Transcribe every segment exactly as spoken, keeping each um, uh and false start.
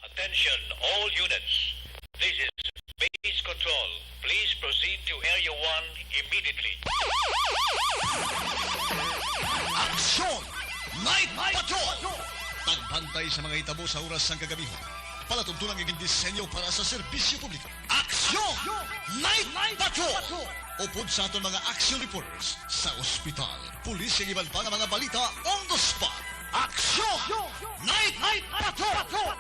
Attention, all units. This is base control. Please proceed to Area one immediately. Aksyon! Night Patrol! Pagbantay sa mga hitabo sa oras sang kagabi. Palatuntunan nga gindisenyo para sa serbisyo publiko. Aksyon! Night Patrol! Upod sa aton mga action reporters sa ospital, pulis, kag iban pa nga mga balita on the spot. Aksyon! Night Patrol!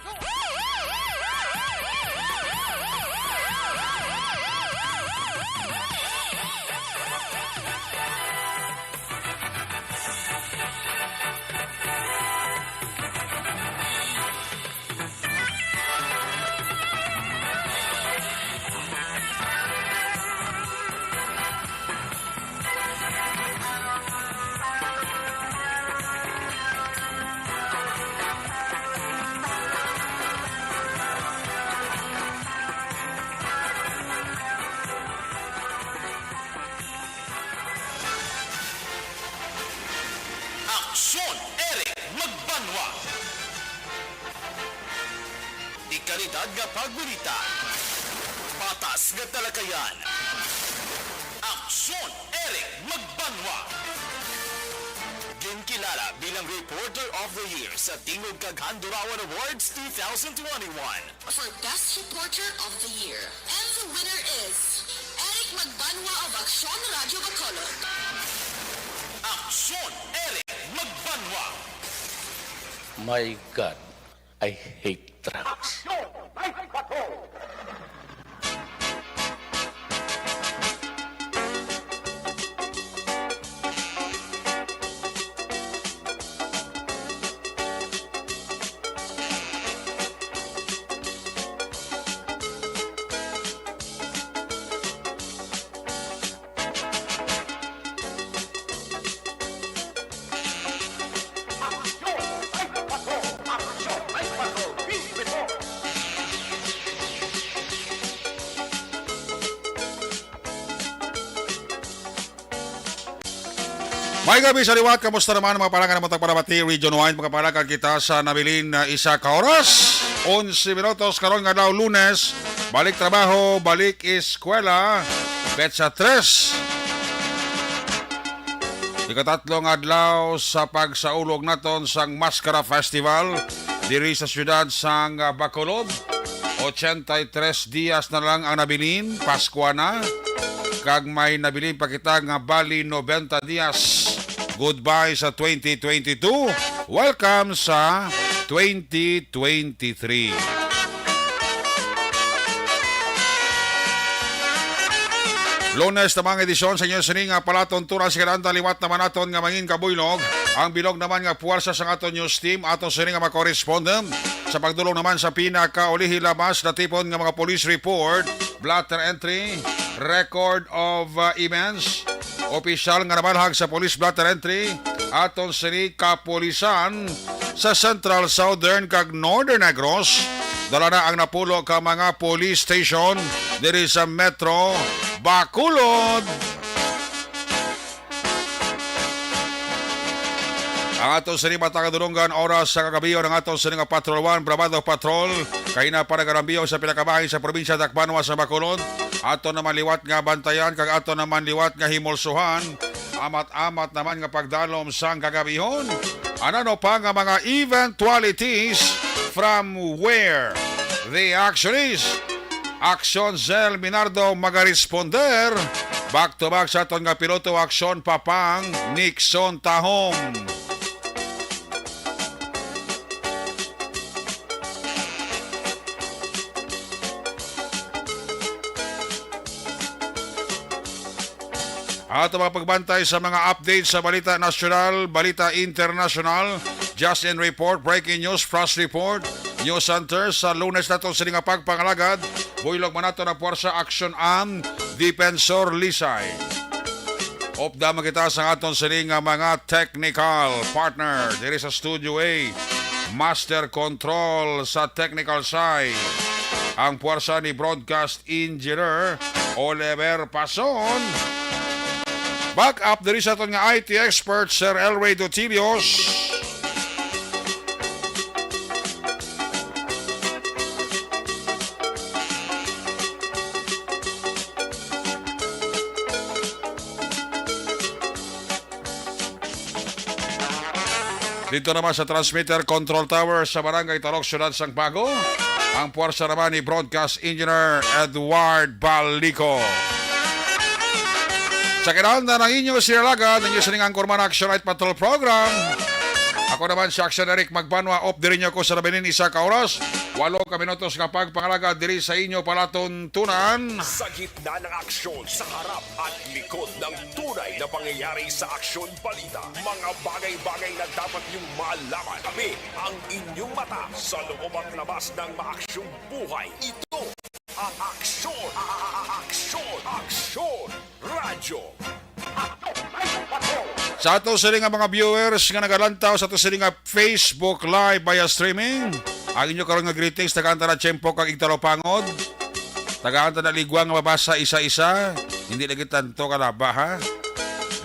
Aksyon, Eric Magbanwa. Di kalidad nga pagbalita. Patas nga talakayan. Aksyon, Eric Magbanwa. Ginkilala bilang Reporter of the Year sa Tingog kag Handurawan Awards two thousand twenty-one. For Best Reporter of the Year. And the winner is Eric Magbanwa of Aksyon Radyo Bacolod. Aksyon, Eric Magbanwa. My God, I hate drugs. May gabi sa liwat. Kamusta naman, mga palangga, naman tagparabati, Region Wide? Makapalakad kita sa nabilin na isa ka oras. Onse minutos karon nga adlaw, Lunes. Balik trabaho, balik eskwela. Petsa tres. Ikatatlo nga adlaw sa pagsaulog naton sang Maskara Festival diri sa siyudad sang, ah, Bacolod. Ochenta y tres dias na lang ang nabilin, Paskwa na, kag may nabilin pa kita nga bali noventa dias. Goodbye sa twenty twenty-two, welcome sa twenty twenty-three. Lunes na mga edisyon sa inyo sini nga palatuntunan sa kadanta. Liwat naman naton nga mangin kabuylog ang bilog naman nga puwersa sang aton news team, aton sini nga mga correspondent. Sa pagdulong naman sa pinakaulihi labas natipon nga mga police report, blotter entry, record of, uh, events, opisyal nga nabalhag sa police blotter entry, aton sini kapulisan sa Central, Southern, kag Northern Negros. Dala na ang napulo ka mga police station diri sa Metro Bacolod. Ang aton sini matag kadulungan, oras sa kagabi, ang aton sini nga Patrol One, Bravado Patrol, kaina pa nagarambiyo sa pinakabahin sa probinsya, Dakbanwa sa Bacolod. Aton naman liwat nga bantayan, kag aton naman liwat nga himulsuhan, amat-amat naman nga pagdalom sang kagabihon. Ano pa nga mga eventualities from where the action is? Aksyon Zell Minardo magaresponder. Back to back sa aton nga piloto, Aksyon Papang Nixon Tahom. Ato mga pagbantay sa mga update sa balita nasyonal, balita internasyonal, Just in Report, Breaking News, Flash Report, News Center. Sa Lunes nato sini nga pagpangalagad, buylog man nato na puwersa, aksyon ang Defensor Lisay. Upda man kita sa aton sini nga mga technical partner diri sa Studio A. Master Control sa technical side, ang puwersa ni Broadcast Engineer Oliver Pason. Back up diri sa aton nga I T expert, Sir Elway Dutilios. Dito naman sa transmitter control tower sa Barangay Talok, Siyudad sang Bago, ang puwersa naman ni Broadcast Engineer Edward Balico. Sa kinahanglan ang inyo sinalagad, ang inyo sining Anchorman Action Night Patrol Program. Ako naman si Action Eric Magbanwa, off diri niyo ko sa nabilin isa ka oras, walo ka minutos nga pagpangalagad diri sa inyo palatuntunan. Sa gitna ng aksyon, sa harap at likod ng tunay na pangyayari sa aksyon balita, mga bagay-bagay na dapat niyong malaman. Kami ang inyong mata sa loob at labas ng maaksyong buhay. Ito ang aksyon, a- a- a- aksyon, aksyon, radyo. Sa ato sini nga mga viewers nga nagalantaw sa ato sini nga Facebook Live via streaming, ang inyo karon nga greetings, tagaan ta na tiyempo kag igtalupangod. Tagaan ta na ligwa nga mabasa isa-isa. Hindi lagi tanto kalaba, ha?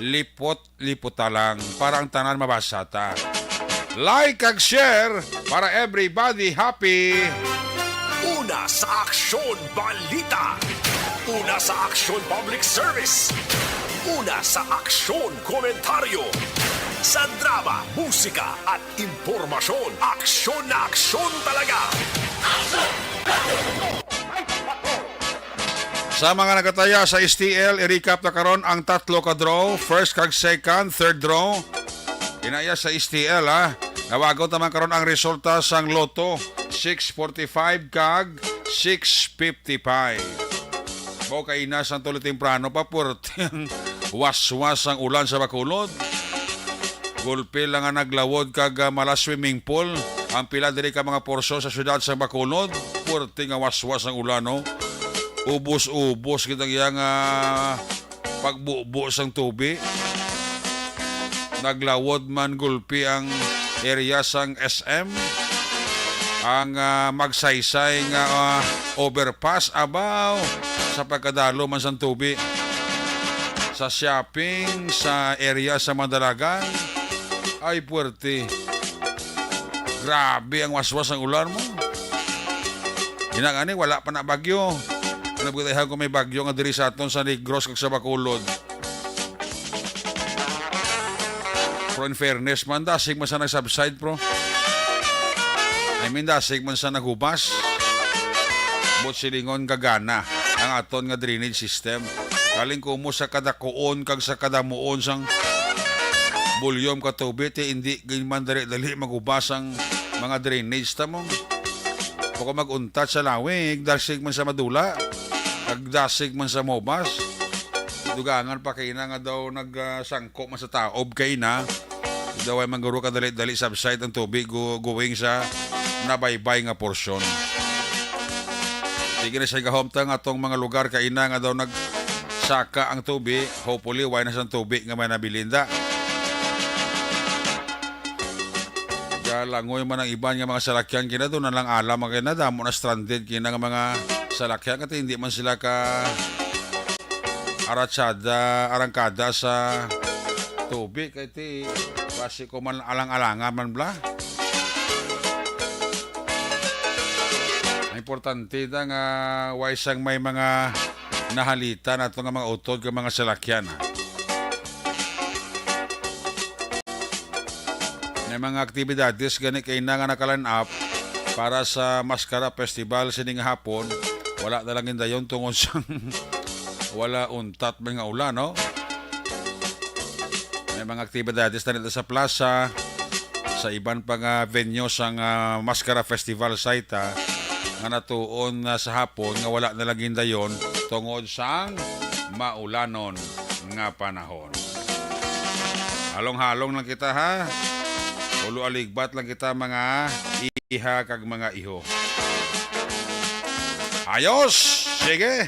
Lipot-liputa lang para ang tanan mabasa ta. Like kag share para everybody happy. Una sa aksyon, balita. Una sa aksyon, public service. Una sa aksyon, komentaryo. Sa drama, musika, at impormasyon, aksyon na aksyon talaga. Sa mga nagataya sa S T L, i-recap na karon ang tatlo ka draw, first kag second, third draw. Inaya sa S T L, ha. Nawagon naman karon ang resulta sang Lotto, six forty-five kag six fifty-five. Mao kay ina sang tulo temprano pa, puwerte ang waswas sang ulan sa Bacolod. Gulpi lang nga naglawod kag, ah, mala swimming pool ang pila diri ka mga porsyon sa siyudad sa Bacolod. Puwerte nga waswas ang ulan, no? Ubos-ubos kita ang iyang, ah, pagbubo sang tubi. Naglawod man gulpi ang area sang S M, ang, ah, Magsaysay nga, ah, overpass, abaw, sa pagkadalo man sang tubi. Sa shopping, sa area sa Mandalagan, ay puwerte. Grabe ang waswas sang ulan mo. Ina gani, wala pa na bagyo. Ano ba tayo kung may bagyo nga diri sa aton sa Negros kag sa Bacolod? Pero in fairness man, dasig man sa nag-subside, bro. I mean, dasig man sa naghubas. But silingon gagana ang aton nga drainage system. Kaling kumo sa kadakuon kag sa kadamuon sang volume ka tubig, ti hindi gid man dali-dali maghubas ang mga drainage ta mo. Bako mag-untat sa lawig, dasig man sa madula, kag dasig man sa mobas. Dugangan pa kay ina nga daw nag, ah, sangko man sa taob kay ina. Daw ay mangguro ka dali-dali subside ang tubig gu-, going sa nabaybay nga porsyon. Sige na siya gahom ta nga atong mga lugar kay ina nga daw nagsaka ang tubig. Hopefully, way na sang tubig nga may nabilinda. Galangoy man ang iban nga mga salakyan kina doon na lang alam ang kina damo na stranded kina nga mga salakyan kasi hindi man sila ka aratsada, arangkada sa tubig kay ti basi ko man alang-alangan man bla. Ang importante da nga way sang may mga nahalita nato nga mga utod nga mga salakyan, ha. May mga aktibidades gani kay na nga naka-line up para sa Mascara Festival sining hapon. Wala na lang dayon tungod sa wala untat man nga ulan, no? May mga aktibidades na dito sa plaza, sa iban pa nga venue sang, ah, Mascara Festival site, ah, nga natuon na sa hapon nga wala na lang dayon tungod sang maulanon nga panahon. Halong-halong lang kita, ha. Ulo aligbat lang kita, mga iha kag mga iho. Ayos! Sige!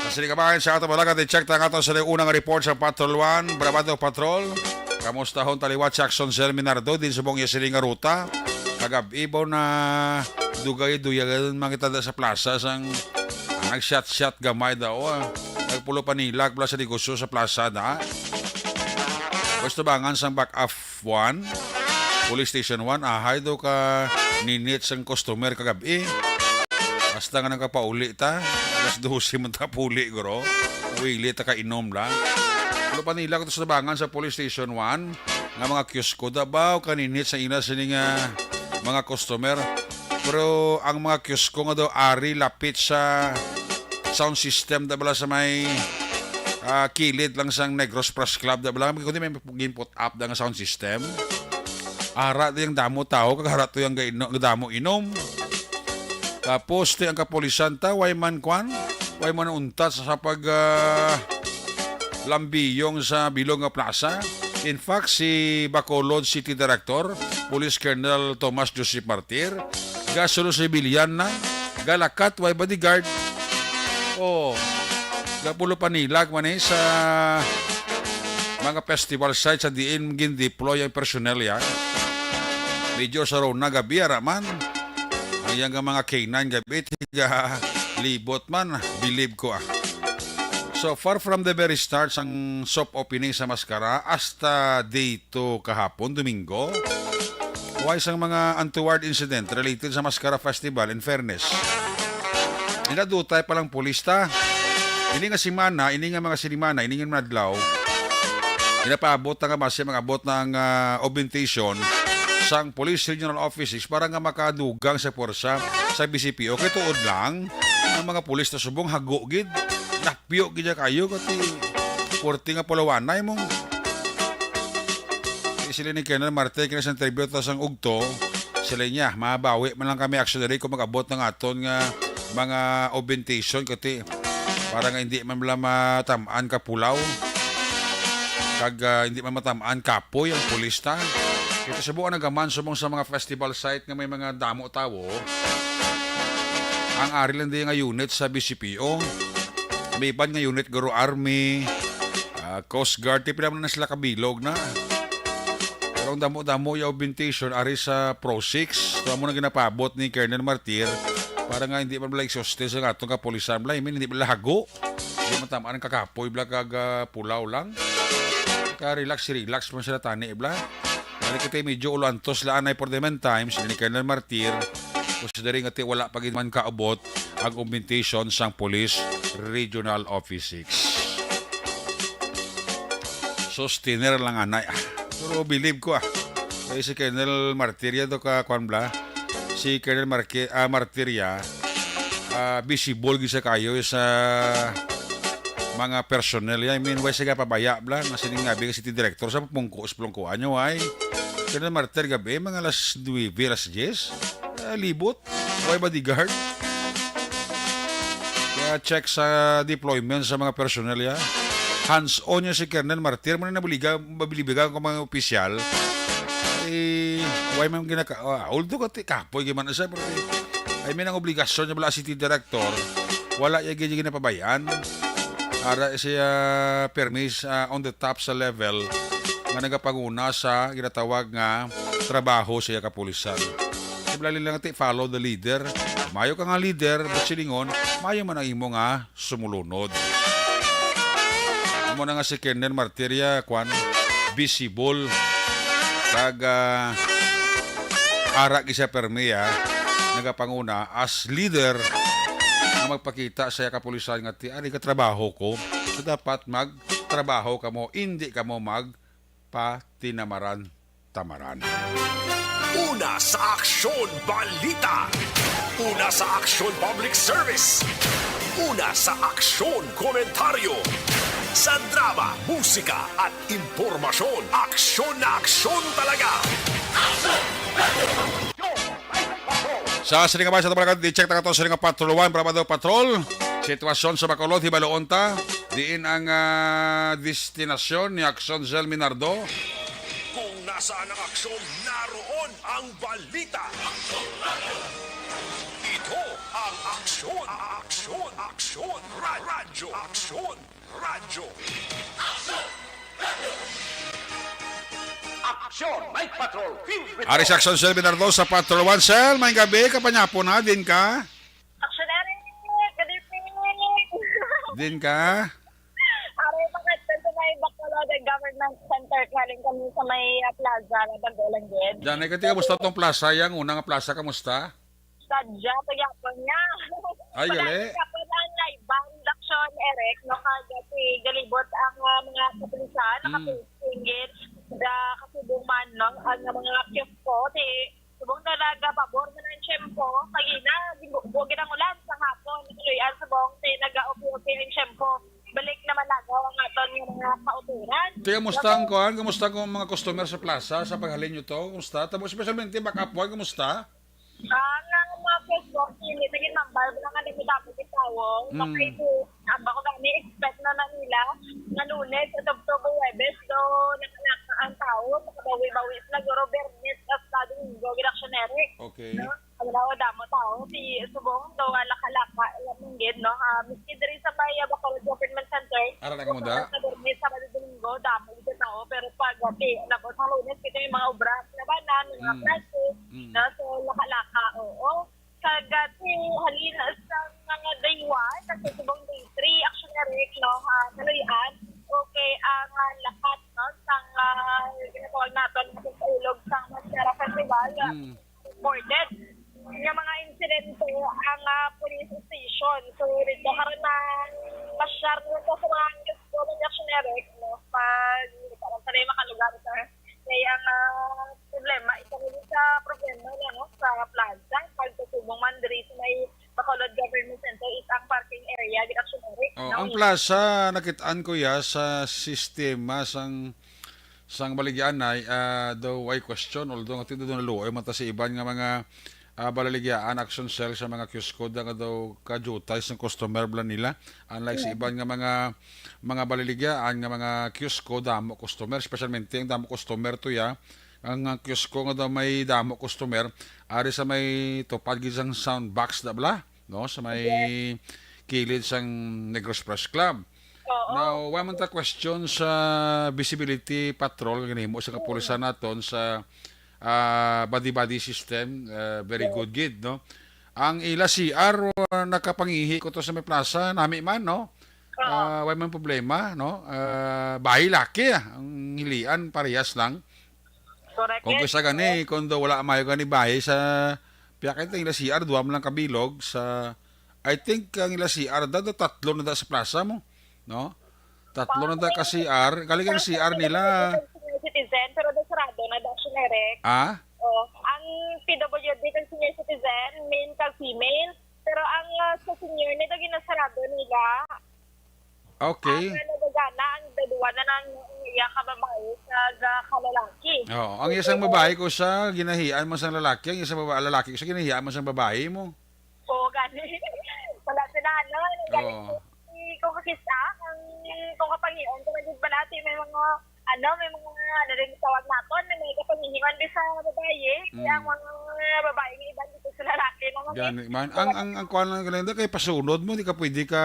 Sa sini kabahin sa ato malaga, i-check ta ang ato sa unang report sa Patrol One, Brabado Patrol. Kamusta hon taliwat si Action Sir Minardo din sa mong iya sini nga ruta? Kagab-i ba na dugay-duyagan man kita da sa plaza sang, ah, nag-shot-shot gamay daw, ah. Nagpulo panilak pala sa negosyo sa plaza da. Gusto bangan sang back up one, Police Station one, ahay daw ka ninit sang customer kagab-i. Hasta nga nakapauli ta, alas dose man ta puli, guro. Wili ta ka inom lang. Pulo panilak to sa bangan sa Police Station one. nga mga kiosko da ba o kaninit sa ila sini nga mga customer. Pero ang mga kiosko nga daw ari lapit sa sound system da bala sa may, ah, kilid lang sang Negros Press Club da bala, kundi may gin-put up da nga sound system. Ara to yung damo tao, kag ara to yung gaino-, damo inom. Tapos, ti ang kapulisan ta, way man kwan, way man untat sa pag, ah, lambiyong sa bilog nga plaza. In fact, si Bacolod City Director, Police Colonel Tomas Joseph Martir, gasulo civilian na, galakat, way bodyguard. Oh, gapulo panilag man eh sa mga festival sites sa diin gin-deploy ang personnel ya. Medyo sa Rona gabi, ara man. Ang iyang mga K nine gabi, tiga libot man, believe ko, ah. So, far from the very start sang soft opening sa Mascara, hasta dito kahapon, Domingo, way sang mga untoward incident related sa Mascara Festival, in fairness. Inadutay pa lang pulis ta. Ini nga semana, ini nga mga sinimana, ini nga mga adlaw, ginapaabot na nga base mag-abot ng, ah, augmentation sang Police Regional Offices para nga makadugang sa puwersa sa B C P O. Kay tuod lang, ang mga pulis na subong hago gid, napyo gid kayo, kati puwerte nga pulawanay mong. Sila ni Colonel Marte, kina sa interview ta sang ugto, sila niya, mabawi man lang kami actually kung mag-abot ng aton nga mga augmentation, kati para nga hindi man lang matamaan ka pulaw. Kag, ah, hindi man matamaan kapoy ang pulis ta. Ito sa buwan nagaman subong sa mga festival site nga may mga damo tawo. Ang ari lang di nga unit sa B C P O. May iban nga unit, guro, Army, ah, Coast Guard, ti pila man na sila kabilog na. Pero ang damo-damo yung augmentation ari sa Pro six. Ito mo na ginapabot ni Colonel Martir para nga hindi man bala exhausted sa atong kapulisan. Bala, I mean, hindi bala hago. Hindi matamaan ang kakapoy, bla, kag, ah, pulaw lang. Ka relax, relax man sila tani, bla. Bali kita medyo ulo antos la anay for the meantime, sila ni Colonel Martir, considering ati wala pa gid man kaabot ang augmentation sang Police Regional Office six. Sus, thinner lang anay. Ah, pero believe ko, ah. Kay si Colonel Martir ya to ka, kwan bla? Si Colonel Marque-, ah, Martir ya, ah, visible gid sa kayo sa mga personnel ya. I mean, why siya pabaya bla? Nga sining nga bigay city director sa pungko, sa pungkuan nyo, ay. Colonel Martir gabi, mga alas nuebe, alas diyes. Ah, libot. Why bodyguard? Kaya check sa deployment sa mga personnel ya. Hands-on niya si Colonel Martir. Muna na buliga, mabilibigan ko mga opisyal. Eh, why man ginaka-, ah, although kati kapoy gid man siya, pero, eh, I mean, ang obligasyon niya bala city director, wala iya gid ginapabayaan. Ara siya permis, ah, on the top sa level nga nagapanguna sa ginatawag nga trabaho sa iya kapulisan. Simple lang ti, follow the leader. Mayo ka nga leader, but silingon, mayo man ang imo nga sumulunod. Amo na nga si Colonel Martir ya, kwan, visible. Kag, ah, ara gid siya permi, ah, nagapanguna as leader nga magpakita sa iya kapulisan nga ti, ari ka trabaho ko. So, dapat magtrabaho kamo, hindi kamo magpatinamaran-tamaran. Una sa aksyon, balita. Una sa aksyon, public service. Una sa aksyon, komentaryo. Sa drama, musika, at impormasyon, aksyon na aksyon talaga. Sa sining nga bayan sa Tabalagan, di-check na kato sining nga Patrol One, Brabado Patrol. Sitwasyon sa Bacolod, hibaluon ta. Diin ang, ah, destinasyon ni Aksyon Zell Minardo? Kung nasaan ang aksyon, naroon ang balita. Ito ang aksyon, aksyon, aksyon, ra-, radyo, aksyon, radyo. Aksyon, Night Patrol, filled with Ari si Aksyon Zell Minardo sa Patrol One. Zell, may gabi, kapanyapo na, din ka? Aksyon, Eric! Good evening! Din ka? Aray, pakadto sa may Bacolod Government Center, galing kami sa may, ah, plaza, na Bagolangged. Diyan, ay, kati, kamusta tong plaza? Yang una nga plaza, kamusta? Sadya, sa Yapon niya. Ay, gali. Sa Yapon ang live band, Aksyon, Eric, no? Kag si galibot ang, ah, mga kapulisan, Mm. nakatingin. Sa kasubong man, no, ang mga kiosko, ti subong na nagapabor man ang tiyempo, kagina, gibugbog gid ang ulan sa hapon, nakuluy-an subong, ti naga-okay-okay ang tiyempo. Balik na malagaw ang aton nga mga kauturan. Ti, kamusta ang kuan? Kamusta ang mga customer sa plaza sa paghalin nyo to? Kamusta? Tapos, especialmente, back up one, kamusta? Ang, ah, mga Facebook, hindi na ginambal, wala nga nagdadamo yung tao. Mm. Bakit, ah, bako gani, expect na na nila na Lunes, at October, Huwebes, do nakalaka ang tao, makabawi-bawi sila, guro, Biyernes, at sa Domingo, gid, Aksyon Eric. Okay. No? Ang daw, damo tao, si subong, do, ah, laka-laka, alam mo gid, no? Ah, miski diri sa may, ah, Bacolod Government Center, Ara na ka mo da? Sa Biyernes, Sabado, Domingo, damo gid ang tao, pero pag, ah, ti-, labot sa Lunes, kita yung mga obra, labanan, mga Mm. klase, Mm. no? So, laka-laka, oo. Kag, ah, ti halin sa mga day one, kasi subong day three, Aksyon Eric, no? Ah, kaluy-an, okay, ang, ah, lakat, no? Sang, ah, ginatawag naton sa Ilog, sang Mascara Festival, ah, Mm. reported nga mga insidente ang, ah, police station. So, dito karon na masyar na to sa mga Aksyon Eric, no? Pag, karon sa makalugar sa Kaya ang, ah, problema, isa na din sa problema na, no, sa plaza, pagkasubong man diri sa may Bacolod Government Center is ang parking area, gid, Aksyon Eric, Oh, no? Ang plaza, nakit-an ko ya sa sistema sang, sang baligyanay, ah, daw way question, although nga ti daw naluoy man ta sa iban nga mga, ah, balaligyaan, Aksyon Cell, sa mga kiosko, da nga daw kajutay sang customer bala nila. Unlike sa Mm. iban nga mga, mga balaligyaan nga mga kiosko, damo customer, especialmente ang damo customer to ya, ang, ah, kiosko nga daw may damo customer, ari sa may tupad gid sang sound box da bala, no? Sa may Yes. kilid sang Negros Press Club. Oo. Now, wa man ta question sa visibility patrol nga ginahimo sa kapulisan naton sa, ah, body-body system, ah, very Yes. good gid, no? Ang ila C R, ah, nakapangihi ko to sa may plaza, nami man, no? Oo. Ah, way man problema, no? Ah, bayi laki, ah. Ang hilian, parehas lang. Correct. Kung Yes. isa gani, kung daw wala mayo gani bayi sa, piyakit ang ila C R, duwa man lang kabilog sa, I think ang ila C R da, da tatlo na da sa plaza mo, no? Tatlo na da ka C R, galing ang C R nila. Senior citizen, pero da sarado na da, Aksyon Eric. Ah? Oh, ang P W D kag senior citizen, male kag female, pero ang, ah, sa senior, nito ginasarado nila. Okay. Ang, ah, nagagana, ang daduwa na ng iya ka babae kag, ah, kalalaki. Oo, ang isang babae ko sa ginahian man sang lalaki, ang isang baba-, lalaki ko sa ginahian man sang babae mo. Oo, gani. Wala sila, ano, ano, gani. Oo. Si, kung kakita, ang, kung kapangion, kung naging balati, may mga, ano, may mga, ano rin tawag naton, may mga kapangihiman di sa babae. Kaya Mm. ang mga babae nga iban dito sa lalaki, mga Gani man. Ang, ang, ang kuwan lang, Glenda, kay pasunod mo, di ka pwede ka,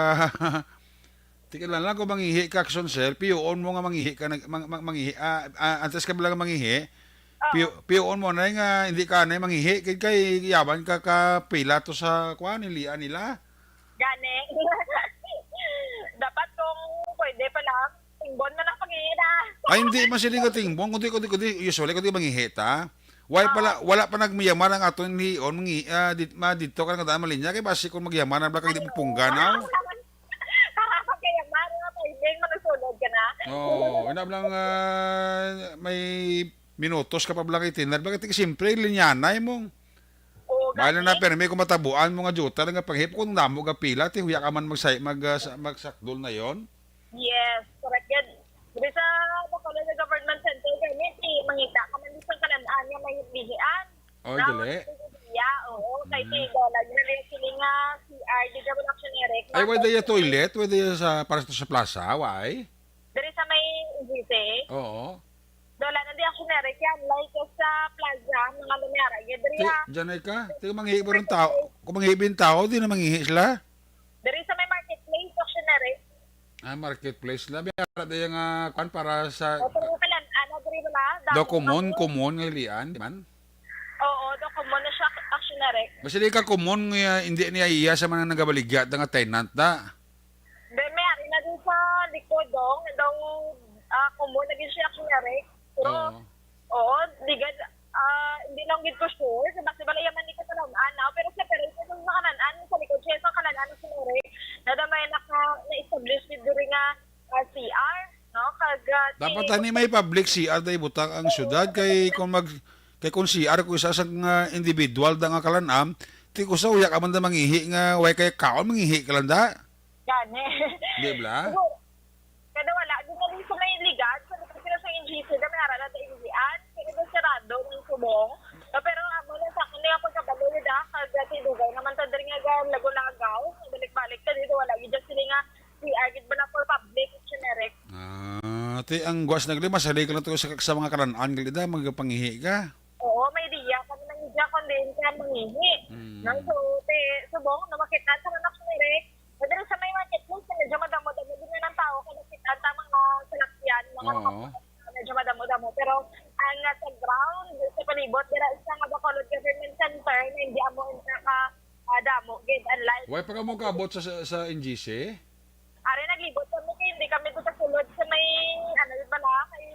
di ka lang, lang kung mangihi ka, Aksyon Cell, piyoon mo nga mangihi ka, nag-, mang-, mang-, mangihi, ah, ah, antes ka lang mangihi, Ah. piyo-, piyoon mo na nga, hindi ka na mangihi, kay, kay yaban ka, ka pila to sa, kuwan, nilian nila. Gani. Dapat kung pwede pa lang, tingbon man ang pangina. Ay, hindi man sila nga tingbon, kundi, kundi, kundi, usually, kundi mangihi ta. Why pala, Ah. wala pa nagmayamar ang aton hion, mangi-, ah, dit-, ma-, dito ka nga daan malinya, kay basi kung magyamar na bala kag di mo punggan, no? Para pagkayamar, nga timing, manusulod ka na. Oo, ina lang, ah, may minutos ka pa bala kay tinad, bala kay siyempre, linyanay mo. Oo, Bahala na, gani. Permi, kung matabuan mo nga juta nga panghip, kung damo nga pila, ti huya ka man magsay-, mag-, ah, sa-, magsakdol na yon. Yes, correct yan. Diri sa Bacolod Government Center, kami, ti mangita ka man sa kanan-an nga may bihian. Oh, Now, dali. Iya, oo, kay Mm. ti Lola, yun na rin sila nga C R, di ka wala action, Eric. Ay, wala daya toilet? Wala daya sa, para sa, sa plaza? Why? Diri sa may G C. Oo. Dola na di action, Eric, yan. Like sa plaza, mga lumiara. Yan, diri, Ti, ah. Diyan ay ka? Ti, manghihi ba rin tao? Kung manghihi ba yung tao, di na manghihi sila? Diri sa may marketplace, action, Eric. Ah, marketplace. Labi, ara daya nga, kwan, para sa O, pero kalan, ano, diri wala? Daw Damo common, pa. Common nga ilian, di man? Oo, daw common na siya, action, Eric. Basta di ka common nga, hindi niya iya sa mga nagabaligya, nga tenant na. Then, may ari na din sa likod, dong. Daw, ah, common na din siya, action, Eric. Pero, Oo. oo, di gad, ah, hindi lang gid ko sure. Sa basta bala yaman di ko tanan-an, ah, pero sa pero ito sa kanan-an, sa likod siya sa kanan-an, action, Eric. Nadamay naka, na-establish diri nga, ah, C R, no? Kag, ah, Dapat ani may public C R da ibutang ang syudad kay kung mag kay kung C R ko isa sang, ah, individual da nga kalan-an, ti ko sa uya ka man da mangihi nga way kay kaon mangihi ka lang da. Gani. Di bla? Siguro, kada wala, di na rin sa may ligad, sa likod sila sa N G C, na may ara na sa N G C, pero doon sarado ng subong. Ah, pero amo na sa akin, nga pagkabalo nila, kag dugay naman ta diri nga ga-, lago-lagaw, balik-balik ta dito, wala gid sila nga C R gid ba na for public, generic. Ah, ti ang guas na gali, masali ka lang to sa, sa mga kalan-an gali da, magapangihi ka. Oo, may diya kami nang diya kon diin ka mangihi. Mm. No, so, ti, subong, no, makita sa mga generic, pero sa may marketplace, medyo madamo-damo din na ng tao, kaya nakita ang mga salakyan, mga Oo. nakapag-, medyo madamo-damo. Pero ang, ah, sa ground, sa palibot, dira sa Bacolod Government Center, na hindi amo ang naka, ah, damo, gid, unlike Why pa ka mo kaabot sa, sa, sa N G C? Ari, naglibot kami kay hindi kami dito sulod sa may, ano, di ba na, kay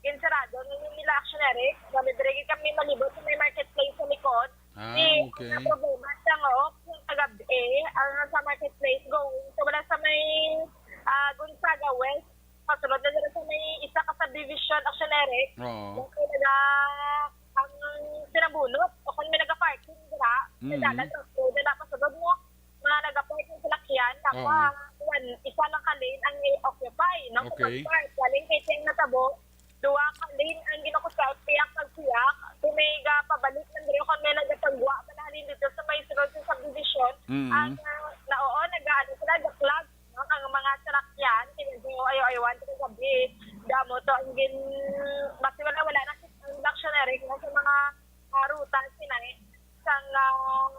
Ensarado, na yung nila actionary. Kami, dire kami malibot sa may marketplace sa likod. Ah, Di, okay. Ang problema siya nga, oh, kung kagabi, ang sa marketplace going, so wala sa may, ah, Gonzaga West, pasulod na dira sa may isa ka subdivision, actionary. Oo. Yung talaga, ang sinabunot, o kung may nag-parking dira, Mm. sa dalan, road na pasulod mo, mga nag-park ng salakyan, tapos Oo. ang kuwan, isa lang ka lane ang i-occupy, no? Okay. Kapag park, galing kay Tiang Natabo, duwa ka lane ang ginukupay, piyak kag piyak. Kung may ga-, pabalik man diri, kung may nagapagwa, manahalin dito sa may sulod sa subdivision, Mm. ang, ah, na, oo, nag-aano sila, nag-flag, no? Ang mga salakyan, kaya medyo ayaw-ayawan, sa gabi, damo to, ang gin-, basta wala, wala na si, ang actionary, no? Sa mga, ah, ruta, sinay, sang, ah,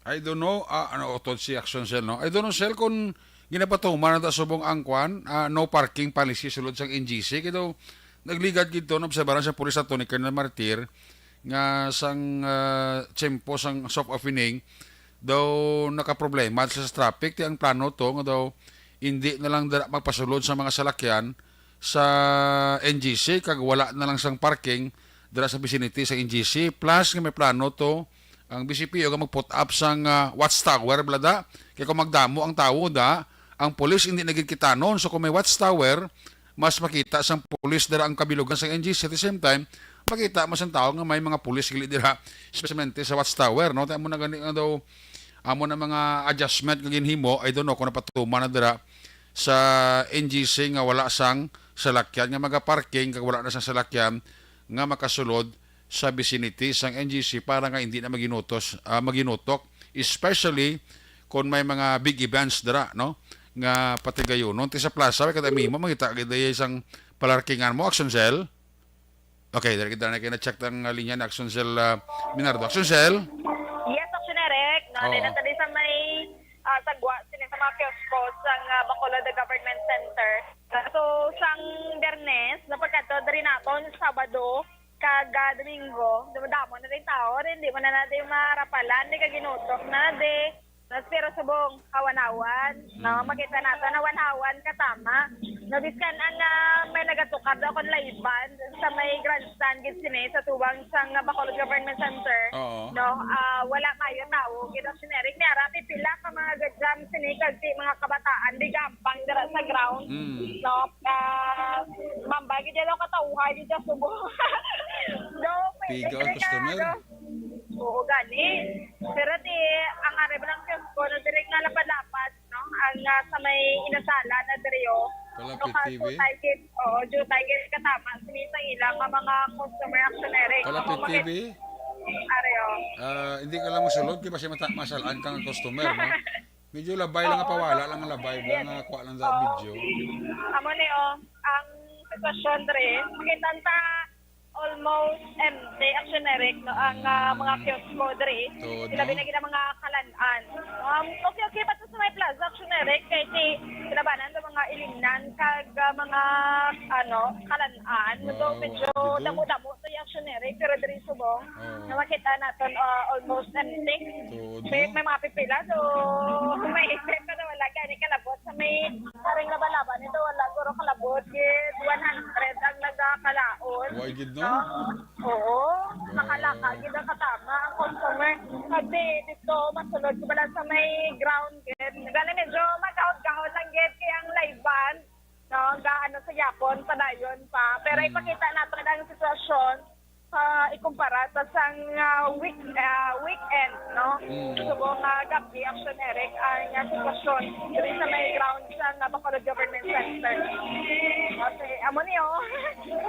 I don't know, ah, ano, utod si Action Cell, no? I don't know, Cell, kung ginapatuman na ta subong ang kwan, ah, no parking policy sulod sang N G C. Kaya daw, nagligad gid to, naobserbaran sa pulis ato ni Colonel Martir, nga sang, ah, tiyempo sang soft opening, daw nakaproblema sa, sa traffic. Ti ang plano to, nga daw, hindi na lang dira magpasulod sa mga salakyan sa N G C, kag wala na lang sang parking dira sa vicinity sa N G C. Plus, nga may plano to, ang B C P O nga mag-put up sang, ah, watchtower, bala da. Kay kung magdamo ang tawo da, ang pulis hindi na gid kitanon. So, kung may watchtower, mas makita sang pulis dira ang kabilugan sang N G C. At the same time, makita man sang tawo nga may mga pulis gali dira, especially sa watchtower, no? Ti amo na gani nga daw, amo na mga adjustment nga ginhimo, I don't know kung napatuman na dira sa N G C nga wala sang salakyan nga magaparking, kag wala na sang salakyan nga makasulod sa vicinity sang N G C para nga hindi na maginutos, ah, maginutok, especially kung may mga big events dira, no, nga patigayunon. Ti sa plaza, kada mimo, mangita kita sang palarkingan mo, Action Cell. Okay, dali kita na kay na-check ang, ah, linya ni Action Cell, ah, Minardo. Action Cell? Yes, Action Eric. No, Oo. Dito tayo sa may, ah, sagwa, sini sa mga kiosko sa, ah, Bacolod Government Center. So, sang Biyernes, napagkadto diri naton, Sabado, kag, ah, Domingo, dumadamo na rin tao, rin, di mo na natin marapalan, di ka ginutok na, di. Mas pero subong, hawan-hawan, no? Mm. Makita nato na hawan-hawan katama. No, biskan ang, ah, may nagatukar daw kon live band sa may grandstand gid sini sa tubang sang Bacolod Government Center. Oo. No, ah, wala maayo tawo. Gid ang generic ni ara, pipila ka mga ga-jam sini kag ti mga kabataan di gampang dira sa ground. Mm. No, ah, mambay gid daw katawhan gid sa subong. No, pwede Pigaw ang kaya, customer. Ano? Oo, gani. Pero ti, ang ari ba lang kiosko, no, diri nga lapad-lapad, no? Ang, ah, sa may inasala na diri, oh. Kalapit Ano ka, T V? Jutay gid, oo, jutay gid katama. Sini sa ila nga mga customer actionary. Kalapit Ano, T V? Ari, oh. Ah, hindi ka lang masulod, kaya basi mata-, masalaan kang customer, no? Medyo labay lang nga Oo, pawala so, lang nga labay yes. Lang nga kuha lang sa Oo. Video. Amo ni, oh, ang sitwasyon diri. Makita ta almost empty, Action Eric, no, ang, ah, mga kiosko diri. Tuod, Sila no? Binagi na mga kalan-an. Um, okay, okay pa to sa may plaza, Action Eric, kay ti, labanan sa mga ilimnan kag, ah, mga, ano, kalan-an. So, Wow, medyo dito? Damo-damo to yung Action Eric, pero diri subong, Oo. Na makita naton, ah, almost empty. Tuod, May, no? May mga pipila, so, may isip ka na wala gani kalabot sa may karing laba-laba nito, wala guro kalabot, gid one hundred ang nagakalaon. Why gid, no? No? Oo, Wow. Makalaka gid ang katama ang consumer. Kasi dito, masulod ko pala sa may ground gid. Gani medyo magahon-gahon lang gid kay ang live band, no? Gaan Yapon, padayon pa. Pero Mm. ipakita nato ang sitwasyon, ah, ikumpara sa sang, ah, week-, ah, weekend, no? Mm. Subong nga gab-i, Action Eric, ang, ah, sitwasyon diri sa may ground sa Bacolod Government Center. Okay, amo ni, oh.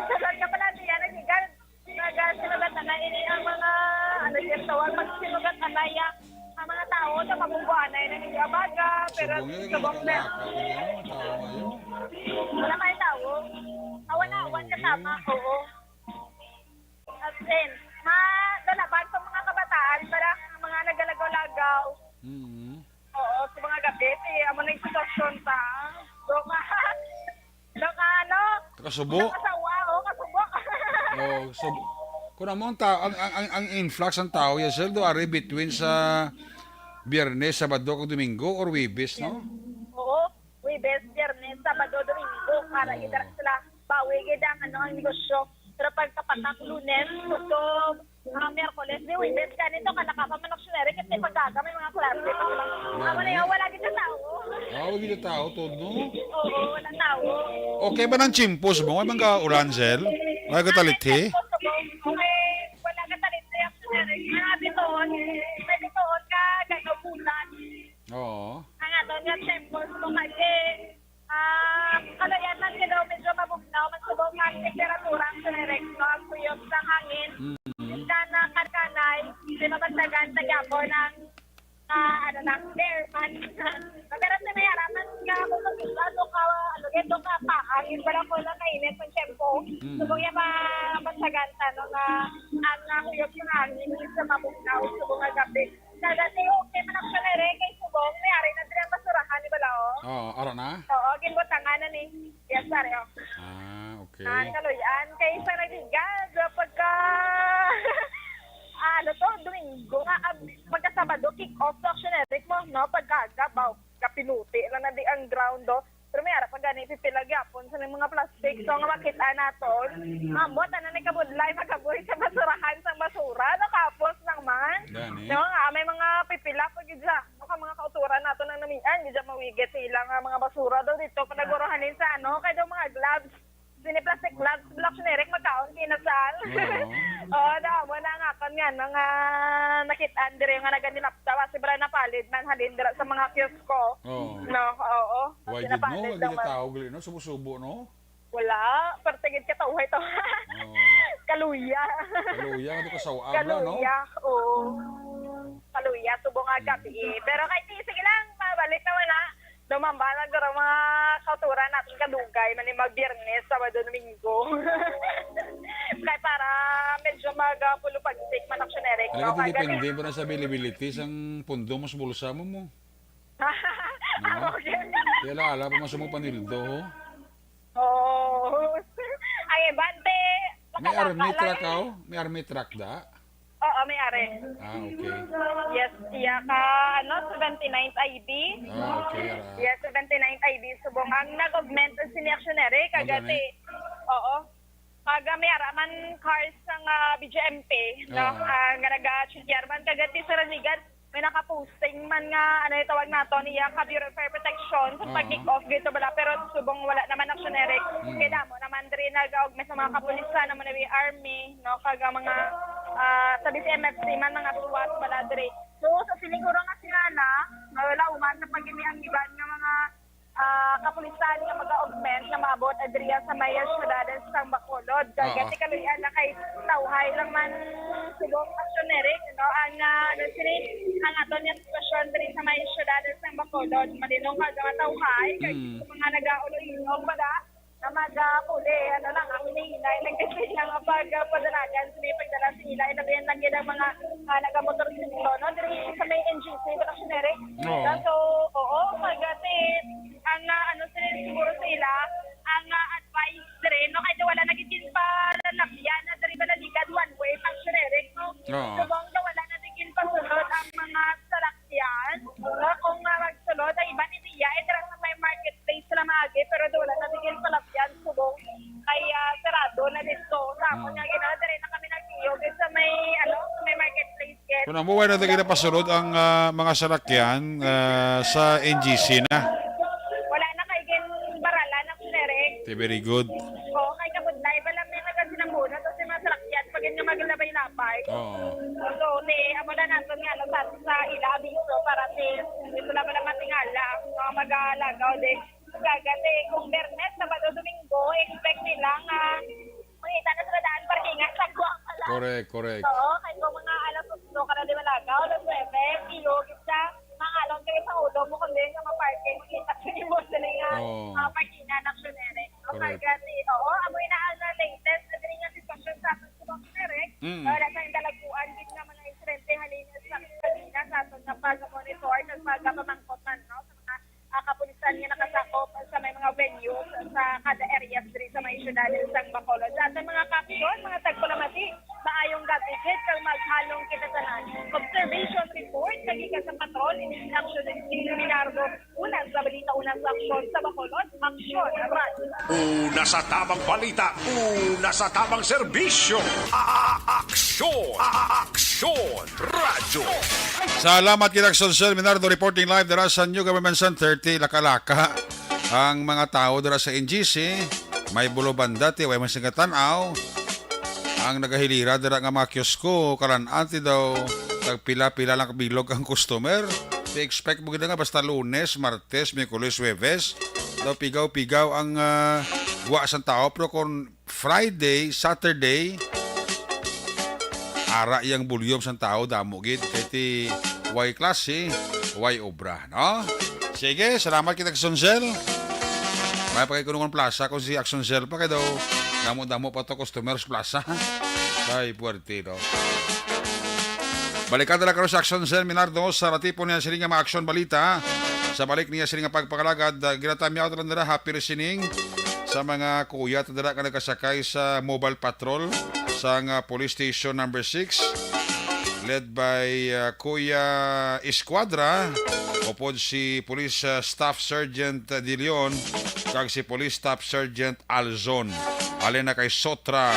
Sulod ka pala niya, nagigad. Nagasinugat na ini ang mga, ano, yung tawag, magsinugat na ya ang mga tao sa mabungguanay na ninyo abaga, pero Subong yun, subong na. Ano, tao ngayon. Wala may tao. Awan-awan Oo. kasama, oo. As in, ma, lalabag sa mga kabataan, para ang mga nagalagaw-lagaw. Mm. Oo, sa mga gabi, eh, amo na yung sitwasyon ta. Do ka, do ka, ano? Kasubo. Kasawa, oh, kasubo. Oh, so, kung amo ang tao, ang, ang, ang, ang influx ng tao, Yasel, do ari between sa Biyernes, Sabado, kag Domingo, or Webes, no? Oo, Webes, Biyernes, Sabado, Domingo, para Oo. gid sila, bawi gid ang, ano, ang negosyo. Pero pagkapatak, Lunes, Husto, ah, Miyerkules, di Webes, ganito, kalaka pa man, Action Eric, kasi pagkaga may mga klase pa sila. Amo na Gani? yun, wala gid sa tao. Ah, wala gid sa tao, todo. Oo, wala tao. Okay ba ng tiyempo subong? May mga ulan, Sel? Wala ka talithi? Okay, wala ka talithi, Action Eric. Mga bituon, may bituon ka, gano'n, bulan. Oo. Ang aton nga tiyempo subong, kasi Ah, kaluy-an man kay daw medyo mabugnaw man subong nga ang temperatura, ang direkto ang kuyog sa hangin. Mm. Sa nakankanay, di mabantagan sa gyapon ang, ah, ano na, air fan. Pero sa may araman nga, kung magkita, do ka, ano, do ka pa, ang iba lang ko lang kainit ang tempo. Mm. Subong niya mabantagan sa, ano, nga, ang, ah, kuyog sa hangin, sa mabugnaw, subong nga gabi. Sa dati, okay man, Action Eric, kay subong, may ari na diri ang basurahan ni Balao. Oo, ara na? Oo, ginbutangan na ni. Yes, pare, oh. Ah, okay. Ah, kaluy-an. Kay sa nagigad, pagka, ah, ano to, Domingo, nga, ah, pagka Sabado, kick off to, Action Eric mo, no? Pagkaga, baw, kapinuti lang na di ang ground, do. Pero may ara pa gani, pipila gyapon sa mga plastic. So, nga makita naton, amo, tanan ni kabudlay, magabuhi sa basurahan, sang basura, nakapos lang man. Gani. No, nga, may mga pipila pa gid siya. No, ka mga kauturan nato nang namian, gid siya mawigit sa ilang, ah, mga basura daw dito, panaguruhanin sa ano, kay daw mga gloves. Sini plastic gloves, Black Generic, magkaon, kinasal. Oo. Oo, daw, mo na nga, kon nga, no, nga, nakit-an, dire nga naganilapta, kasi bala napalid man, halin, dira sa mga kiosko. Oo. No, oo. Why Kasi did no? napalid Why lang did man. tao gali, no? Subo-subo, no? Wala. Parte gid ka tawhay to. Oo. Kaluya. Kaluya, ano ka sa uabra, no? Kaluya, oo. Kaluya, subong nga gabi. Pero kahit sige lang, mabalik naman na. Dumamba na garo mga kauturan natin kadugay, man yung mag Biyernes, Sabado, Domingo. Kaya para medyo mag-, ah, pulo pagsik man, Action Eric, Ano no? ka Kaya depende pa na sa availability sang pundo mo sa bulsa mo mo? No? Okay. Kaya lang, ala pa man sa mo panildo, ho? Oo. Ay, bante, May makalaka army lang truck, eh. Aw? May army truck da? Oo, may ari. Ah, okay. Yes, iya ka, ano, seventy-ninth I B. Ah, okay, ara. Yes, seventy-ninth I B. Subong ang nag-augment ang sini Action Eric, Ang kagati. gani? Oo. Pag, ah, may ara man cars sang, ah, B J M P, no? Oo. Ah, nga naga-check man, kagati sa Ranigan, may nakaposting man nga, ano yung tawag nato, niya ka Bureau of Fire Protection, sa Oo. pag-kick off dito bala, pero subong wala naman, Action Eric. Mm. Kaya damo naman diri nag-augment sa mga kapulisan, naman na army, no? Kag ang mga, ah, sa B C M F C man, mga SWAT bala diri. So, sa siniguro nga sila na, wala uman sa pag-iniangiban nga mga, ah, kapulisan nga mag-augment nga maabot adriya sa may syudad sang Bacolod. Oo. Kaya kaluyan na kay tawhay lang man subong, Action Eric, no? Ang, ah, ano, sini, ang aton nga sitwasyon diri sa may syudad sang Bacolod. Malinong ka nga tawhay, kay Mm. sa mga nag-aulo-inom bala, na mag, ah, puli, ano lang, ang hinahinay lang kasi nga pag, ah, padalagan, sila pagdala sa ila, ilabi ang lagi ng mga, ah, nagamotorsiklo, no? Diri sa may N G C, Action Eric. Oo. So, oo, pag, ah, si, ang, ah, ano, sila, siguro sa ila, ang, ah, advice diri, no? Kahit wala na gid pa lalakyan na diri, bala ligad one way, Action Eric, no? Oo. Subong na wala na gid pasulod ang mga salakyan, no? Kung, ah, magsulod, ang iban niya, eh, dira sa may marketplace sila maagi, pero do wala na gid palapyan, subong kay, ah, sarado na dito. Sa amon Mm. nga ginawa, dire na kami nagtiyog sa may, ano, sa may marketplace, yes. Kung amo, wala na gid pasulod ang, ah, mga salakyan, ah, sa N G C na. Wala na kay gin baralan ang direct. Ti, very good. Oo, kay kabudlay pa lang may nagasinambulan, tapos yung mga salakyan, pag yun nga maglabay-labay. Oo. So, ti, amo na nato nga, ano, sa, sa ila, abiso, para ti, ito na pala matingala, mga mag-aalagaw, di. Gaga, ti, kung Bernes, Sabado, Domingo, expect nila nga, makita na sila daan, parkingan, sagwa pa lang. Correct, correct. Oo, kay kung mga alas otso ka na di malagaw, alas nuebe, iyo, kita, mangalon kayo sa ulo mo, kundi nga maparking, makita sa imo, sila nga, Oo. mga parkingan, aksyon, Eric. Correct. Pagkati, oo, amo ina ang latest na diri nga sitwasyon sa aton subong, Eric. Mm. Wala sa talaguan gid nga mga insidente halin sa kanina sa aton nga pag-monitor kag pagpamangkot man, no, sa mga, ah, kapulisan nga nakasakop sa may mga venues sa kada areas diri sa may syudad sang Bacolod. Sa aton mga kaaksyon, mga tagpalamati, maayong gabi gid kag maghalong kita tanan. Observation report kagikan sa patrol, ini si Aksyon Leonardo. Una sa balita, una sa aksyon sa Bacolod, Aksyon Radyo. Una sa tamang balita, una sa tamang serbisyo. A-, a-, aksyon, a-, a-, aksyon Radyo. Salamat kay Aksyon Sir Minardo, reporting live dira sa New Government Center, ti Laka-Laka. Ang mga tawo dira sa N G C, may bulubanda, ti way man sila tan-aw. Ang nagahilira dira nga mga kiosko, kalan-an ti daw tagpila-pila lang kabilog ang customer. Ti expect mo gid nga basta Lunes, Martes, Miyerkules, Huwebes, daw pigaw-pigaw ang, ah, gwa sang tawo. Pero kung Friday, Saturday, ara iyang volume sang tawo, damo gid. Kay ti way klase, way obra, no? Sige, salamat kay Aksyon Sir. May pa kay kunungan plaza kung si Aksyon Sir pa kay daw damo-damo pa to customers plaza. Ay, puwerte, no? Balikan na lang karon si Aksyon Sir Minardo sa ratipon niya sini nga mga aksyon balita. Sa balik niya sini nga pagpangalagad, ah, ginatamyaw na lang nila, happy listening sa mga kuya ta dira nga nagkasakay sa mobile patrol sang, ah, Police Station Number Six, led by, ah, Kuya Escuadra, upod si Police, ah, Staff Sergeant De Leon, kag si Police Staff Sergeant Alzon. Halin na kay Sotra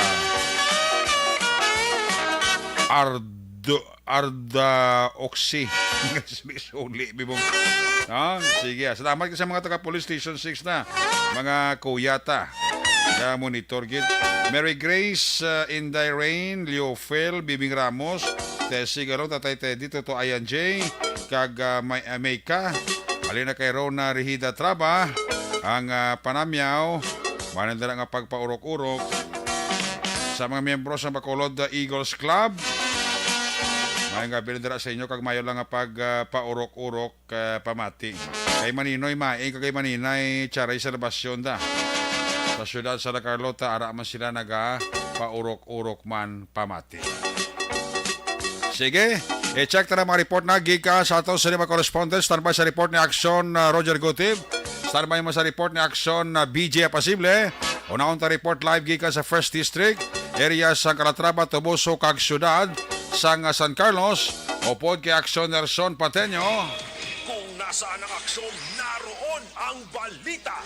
Ardo, Arda Oxy. Suli-suli, bibong. Ah, sige, ah. Salamat sa mga taga Police Station Six na. Mga kuya ta. Ga-monitor gid. Mary Grace, ah, Inday Rain, Leofel, Bibing Ramos, Tessie Galong, Tatay Teddy, Toto Ayan J, kag, ah, May-, ah, Meika. Halin na kay Rona Rehida Traba, ang, ah, panamyaw. Manan dira nga pagpaurok-urok sa mga miyembro sa Bacolod, ah, Eagles Club. Maayong gabi dira sa inyo, kag maayo lang nga pag, ah, paurok-urok, ah, pamati. Kay Maninoy Maing kag kay Maninay Charay Salvacion da. Sa siyudad sa La Carlota, ara man sila naga paurok-urok man pamati. Sige, i-check ta na mga report na gikan sa ato sa lima correspondent. Standby sa report ni Aksyon, ah, Roger Gutib. Standby mo sa report ni Aksyon, ah, B J Apasible. Unahon ta report live gikan sa First District, area sa Calatrava, Toboso, kag siyudad sang, ah, San Carlos. Upod kay Aksyon Nerson Pateño. Kung nasaan ang aksyon, naroon ang balita.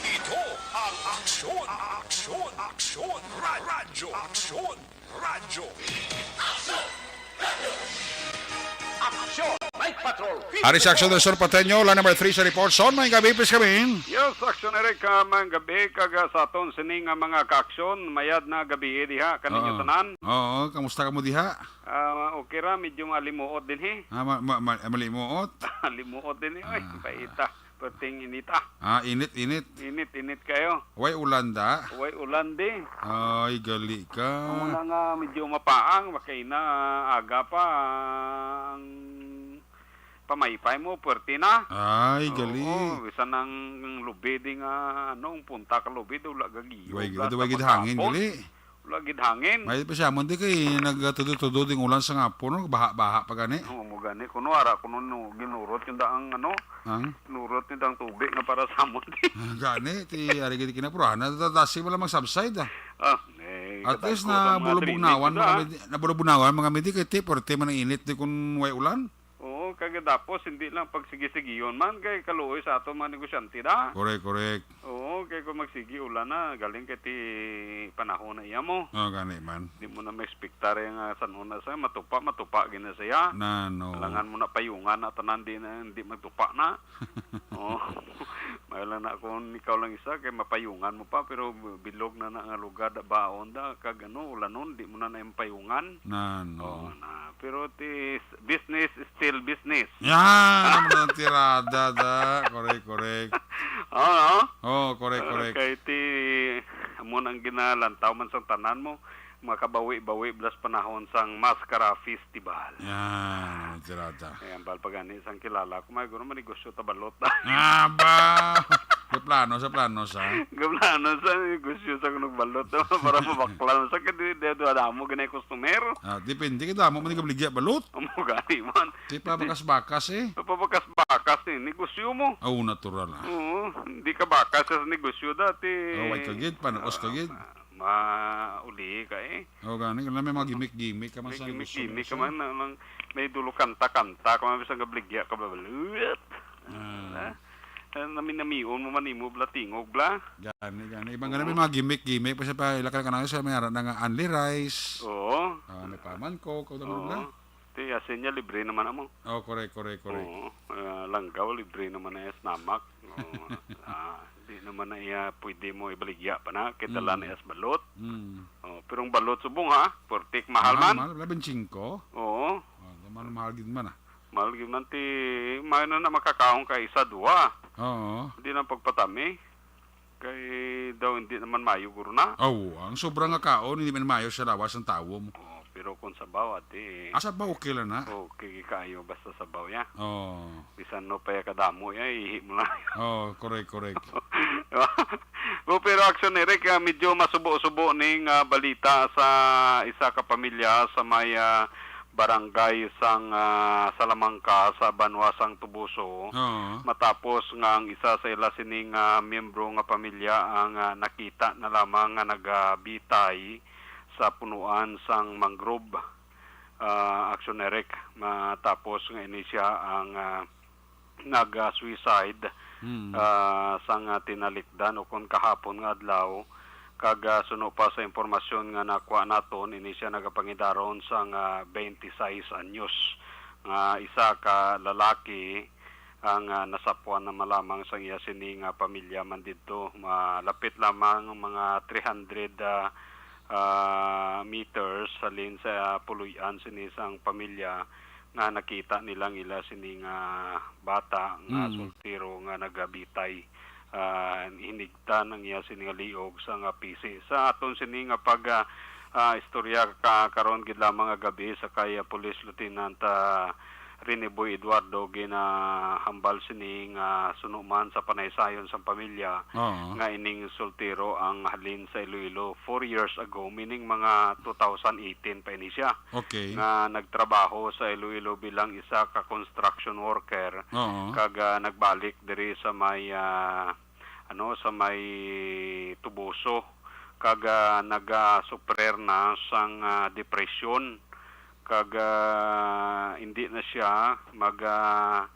Ito ang aksyon, aksyon, aksyon, ra-, radyo, aksyon, radyo. Aksyon, Night Patrol. Ari si Aksyon Nerson Pateño, line number three sa report. Son, may gabi, please kami. Yes, Aksyon Eric, ah, may gabi, kag, ah, sa aton sini nga mga kaaksyon, mayad na gabi, eh, diha, kaninyo Oo. tanan. Oo, kamusta kamo diha? Ah, okay ra, medyo malimuot din, eh. Ah, ma-, ma-, ma-, malimuot? Limuot din, eh. Ay, Ah. paita. Perting inita. Ah, init, init. Init, init kayo. Way ulan da? Way ulan di. Ay, gali ka. Amo na nga medyo mapaang, makay na aga pa ang pamaypay mo, puwerte na. Ay, gali. Oo, bisan ang lubid nga, ano, ang punta ka lubid, wala gagiyog, Way, wala way gid hangin, tapos-tapos. gali. Wala gid hangin. May pa siya, man di kay nagtudod-tudod yung ulan sa ngapon, no? Baha-baha pa gani. Oo, mo gani. Kuno, ara, kuno, no, ginurot yung daang, ano, Ang? ginurot yung daang tubig nga para sa amon. Ah, gani, ti, ari gid kinapurahan. Natatasi wala mag-subside, ah. Ah, eh, At least kadagko sa mga nabulubugnawan, drainage mga na. midi-, nabulubugnawan, mga midi, kay ti, puwerte man ang init di kun way ulan. Oo, kag tapos, hindi lang pagsigi-sigiyon man, kay kaluoy sa ato mga negosyante da. Correct, correct. Oo, kay kung magsigi ulan na, galing kay ti panahon na iya mo. Oh, gani man. Di mo na ma-expectar nga san-o na siya, matupa, matupa gid na siya. Na, no. Kailangan mo na payungan na tanan, di na, hindi magtupa na. Oo. Ayaw lang na kung ikaw lang isa, kay mapayungan mo pa, pero bilog na na nga lugar, da, baon da, kag ano, ulanon, di mo na na yung payungan. Na, no. Oo na. Pero ti, business is still business. Yan, naman ang tirada, da. Correct, correct. Oo, no? Oh, correct, Ah, correct. Kay ti, amo nang ginalantaw man sang tanan mo, makabawi-bawi blas panahon sang Mascara Festival. Yan, ang tirada. Ayan, bal pa gani sang kilala ko, may guro manegosyo ta balot. Ah, ba? Sa plano, sa plano, sa? Gablano sa negosyo sa kunog balot para mabaklan sa kadi, di, di, damo ganay customer. Ah, depende kay damo man gabaligya balot. Amo gani man. Di pa bakas-bakas, eh. Pabakas-bakas, eh, negosyo mo. Aw, natural, ah. Oo, hindi ka bakas sa negosyo dati. Oh, way kagid, panakos kagid. Ah, mauli ka, eh. Oh, gani, kailangan may mga gimmick-gimmick ka man May sa negosyo gimmick-gimmick mo ka sa man, na, nang may dulo kanta-kanta ka man, bisan gabligya ka ba, balut. Ah. Ah, eh, nami-namion mo man imo, bla, tingog, bla. Gani, gani. Ibang gani, Oo. may mga gimmick-gimmick pa siya pa, ila ka na kanang sa may ara na nga Unli Rice. Oo. Ah, may Paman Coke, o, Oo. bla. Ti, asin niya, libre naman amo. Oh, correct, correct, correct. Oo. Ah, langgaw, libre naman na iya sa namak. Oo. Ah, di naman na iya pwede mo ibaligya pa na, kay dala Mm. na iya sa balot. Mm. Oh, pero ang balot subong, ha, portik mahal Mahal, man. mahal. Labing singko. Oo. Oh, mahal, mahal gid man, ah. Mahal gid man ti, mahal na na makakaon ka isa, duha. Oo. Di na pagpatami. Kay daw hindi naman mayo, guro na. Aw, ang sobra nga kaon, hindi man mayo sa lawas ng tawo mo. Oh, pero kung sabaw, ate, Ah, sabaw, okay lang na. Okay kaayo, basta sabaw ya. Oh. Bisan no pa ya kadamo ya, ihi mo lang. Oh, correct, correct. Oh, pero Action Eric, ah, medyo masubo-subo ning, ah, balita sa isa ka pamilya sa may, ah, barangay sang, ah, Salamanca sa banwa sang Tubuso. Oo. Matapos nga ang isa sa ila sining, ah, miyembro nga pamilya ang, ah, nakita na lamang nga nagabitay sa punuan sang mangrove, ah, Action Eric. Matapos nga ini siya ang, ah, nag-suicide, Mm. ah, sang, ah, tinalikdan o kon kahapon nga adlaw. Kag, ah, suno pa sa impormasyon nga nakuha naton, ini siya nagapangidaron sang, ah, twenty-six anyos nga isa ka lalaki ang, ah, nasapuan na malamang sang iya sini nga pamilya man didto. Malapit lamang mga three hundred, ah, ah, meters halin sa puloy-an sini sang pamilya nga nakita nila ang ila sini nga bata nga Mm. soltero nga nagabitay. Ah, hinigtan ang iya sini nga liog sa nga pisi. Sa aton sini nga pag, ah, ah, istorya ka karon gid lamang nga gabi sa kay, ah, Police Lieutenant, ah, Rene Boy Eduardo, ginahambal sini nga suno man sa panaysayon sang pamilya Oo. nga ining soltero ang halin sa Iloilo four years ago, meaning mga two thousand eighteen pa ini siya, Okay. nga nagtrabaho sa Iloilo bilang isa ka construction worker, Oo. kag, ah, nagbalik diri sa may, ah, ano, sa may Tubuso, kag, ah, nagasuprer na sang, ah, depresyon, kag, ah, hindi na siya mag, ah,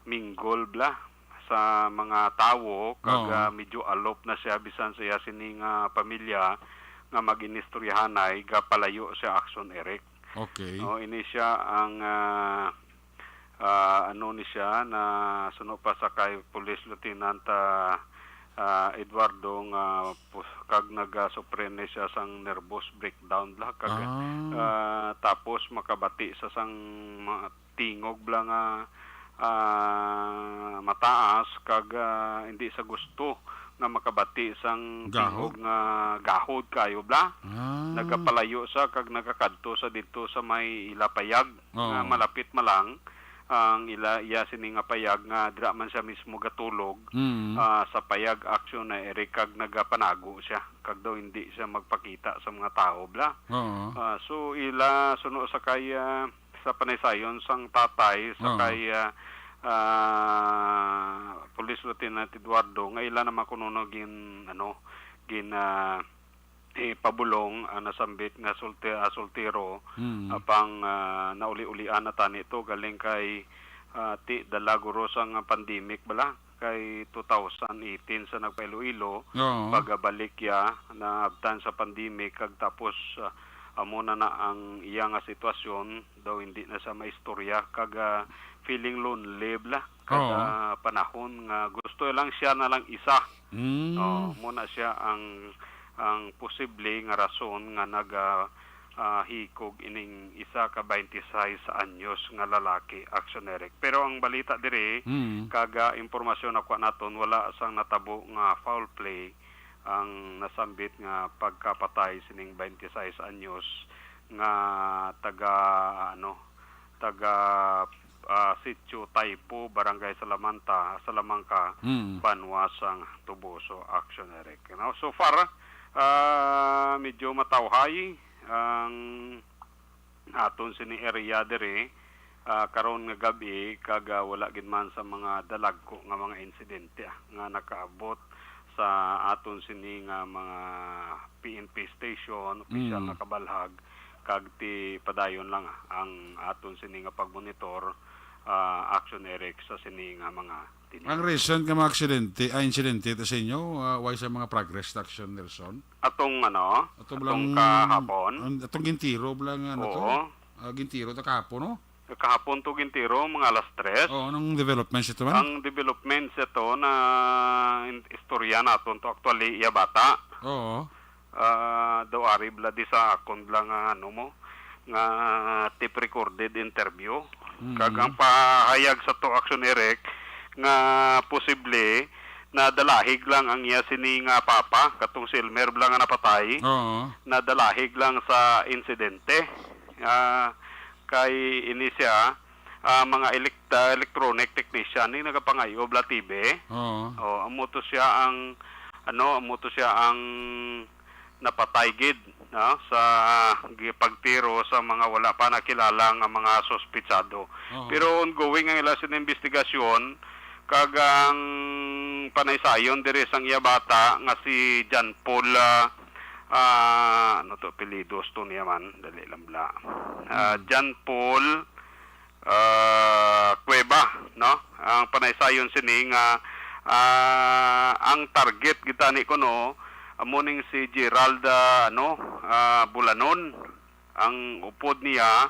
mingle bla sa mga tawo, kag, Oo. ah, medyo aloof na siya bisan sa iya sini nga pamilya nga mag-inistoryahanay, gapalayo siya, Action Eric. Okay. Oh, ini siya ang, ah, ah, ano ni siya, na suno pa sa kay Police Lieutenant, ah, ah, Eduardo nga pus-, kag nagasupre ni siya sang nervous breakdown bla, kag, Ah. ah, tapos makabati sa sang mga tingog bla nga, ah, mataas, kag, ah, hindi sa gusto nga makabati sang Gahod? tingog nga gahod kayo bla. Ah. Nagapalayo sa kag nagakadto sa didto sa may ila payag Oo. nga malapit malang ang ila, iya sini nga payag nga dira man siya mismo gatulog, Mm. ah, sa payag, Action Eric, kag nagapanago siya, kag daw hindi siya magpakita sa mga tao bla. Oo. Ah, so ila suno sa kay, ah, sa panaysayon sang tatay sa Oo. kay, ah, ah, Police Lieutenant Eduardo nga ila naman kuno no gin, ano, gin, ah, ipabulong ang nasambit nga sulte-, ah, soltero, Mm. apang, ah, nauli-ulian na tani to galing kay, ah, ti dala guro sang pandemic bala kay two thousand eighteen sa nagpa-Iloilo, Oo. pagabalik ya naabtan sa pandemic kag tapos, ah, amo na na ang iya nga sitwasyon, daw hindi na siya maistorya, kag, ah, feeling lonely bala kada Oo. panahon nga gusto lang siya na lang isa. Mm. Oh, amo na siya ang, ang posible nga rason nga naga, ah, hikog ining isa ka twenty-six anyos nga lalaki, Action Eric. Pero ang balita diri, Mm. kag, ah, impormasyon nakuha naton, wala sang natabo nga foul play ang nasambit nga pagkapatay sining twenty-six anyos nga taga, ano, taga, ah, Sitio Taipo, Barangay Salamanta, Salamanca, Mm. banwa sang Toboso, Action Eric. Now, so far, ah, medyo matawhay ang aton sini area diri, ah, karon nga gab-i, kag, ah, wala gid man sa mga dalagko nga mga insidente, ah, nga nakaabot sa aton sini nga mga P N P station, opisyal Mm. nga kabalhag, kag ti padayon lang, ah, ang aton sini nga pagmonitor, ah, Action Eric, sa sini nga mga tinig. Ang recent nga mga aksidente, ah, insidente ito sa inyo, ah, way sa mga progress ta, Action Nelson? Atong, ano, Ato atong blang, kahapon? Ang, atong gintiro blang, ano to? Oo. Ah, gintiro ta kahapon, no? Kahapon to gintiro, mga alas tres. Oo, anong developments ito man? Ang developments ito na in-, istorya naton to, actually, iya bata. Oo. Ah, daw ari bala di sa akon bala nga, ano mo, nga tape recorded interview. Mm. Kag ang pahayag sa to, Action Eric, nga posible nadalahig lang ang iya sini nga papa, katong si Elmer bala nga napatay, Oo. nadalahig lang sa insidente. Ah, kay ini siya, ah, mga elect-, ah, electronic technician ni nagapangay-o bala T V. Oo. Oh, amo to siya ang, ano, amo to siya ang napatay gid, no, sa gi-, pagtiro sa mga wala pa nakilala nga mga suspetsado. Oo. Pero ongoing ang ila sini investigasyon, kag ang panaysayon diri sang iya bata nga si John Paul, ah, ah, ano to, apelyidos to niya man, dali lang bala. Ah, Hmm. John Paul, ah, Cueva, no? Ang panaysayon sini nga, ah, ang target gid tani kuno amo ning si Gerald, ah, ano, ah, Bulanon, ang upod niya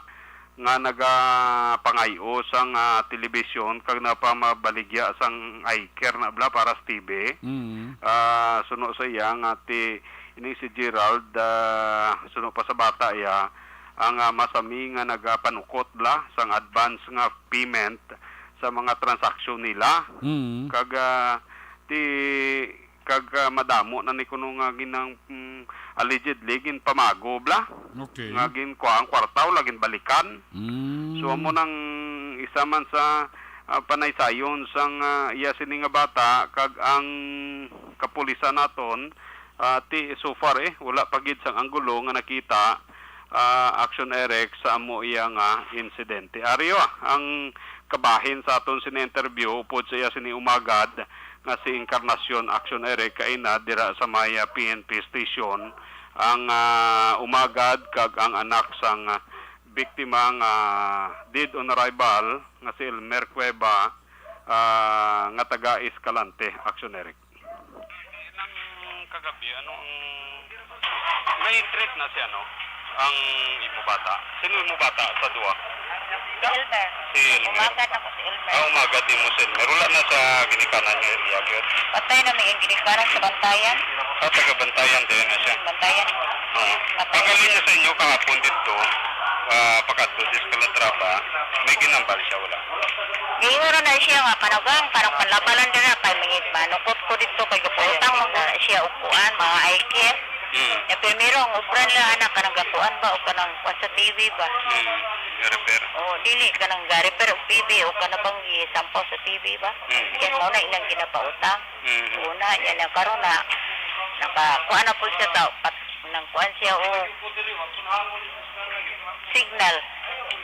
nga nagapangay-o sang, ah, telebisyon kag napamabaligya sang eye care na bala para sa T V. Mm. Ah, suno sa iya nga ti, ining si Gerald, ah, suno pa sa bata iya, ang, ah, masami nga nagapanukot bala sang advance nga payment sa mga transaksyon nila. Mm. Kag, ah, ti, kag, ah, madamo na ni kuno nga ginang, mm, allegedly ginpamago bala. Okay. Nga ginkuha ang kwarta, wala ginbalikan. Mm. So, amo nang isa man sa, ah, panaysayon sang, ah, iya sini nga bata, kag ang kapulisan naton, ah, ti, so far, eh, wala pa gid sang anggulo nga nakita, ah, Action Eric, sa amo iya nga insidente. Ari, ah, ang kabahin sa aton sini interview upod sa iya sini umagad nga si Encarnacion Action Eric kaina dira sa may, ah, P N P station, ang, ah, umagad kag ang anak sang, ah, biktima nga dead on arrival nga si Elmer Cueva, ah, nga taga Escalante, Action Eric. Nang kagabi, ano ang may threat na si ano, ang imo bata? Sino imo bata sa duha? Si Elmer. Si Elmer. Umagad na ko si Elmer. Ah, umagad din mo si Elmer. Wala na sa ginikanan niya, iya, yun? Patay na may ginikanan sa Bantayan. Ah, taga Bantayan din na siya. Bantayan. Oo. Patay. Pagkali niya sa inyo kahapon dito, ah, pakadto sa Calatrava, may ginambal siya, wala? Giingon na siya nga, kanagang, parang panlabalan din na, kay may manukot ko dito, kay gapautang mo na siya, og kuan, mga eye care. Mm. Ya, primero, ang obra nila, anak, kanang gakuan ba, o kanang kuan sa T V ba? Mm. Repair. O, dili, kanang ga-repair og T V, o kanabang gisampaw sa T V ba? Mm. Yan mo na ilang ginapautang. Mm. Una, yan ang karon na, naka, kuan na po siya sa, pat-, nang kuan siya, o, signal.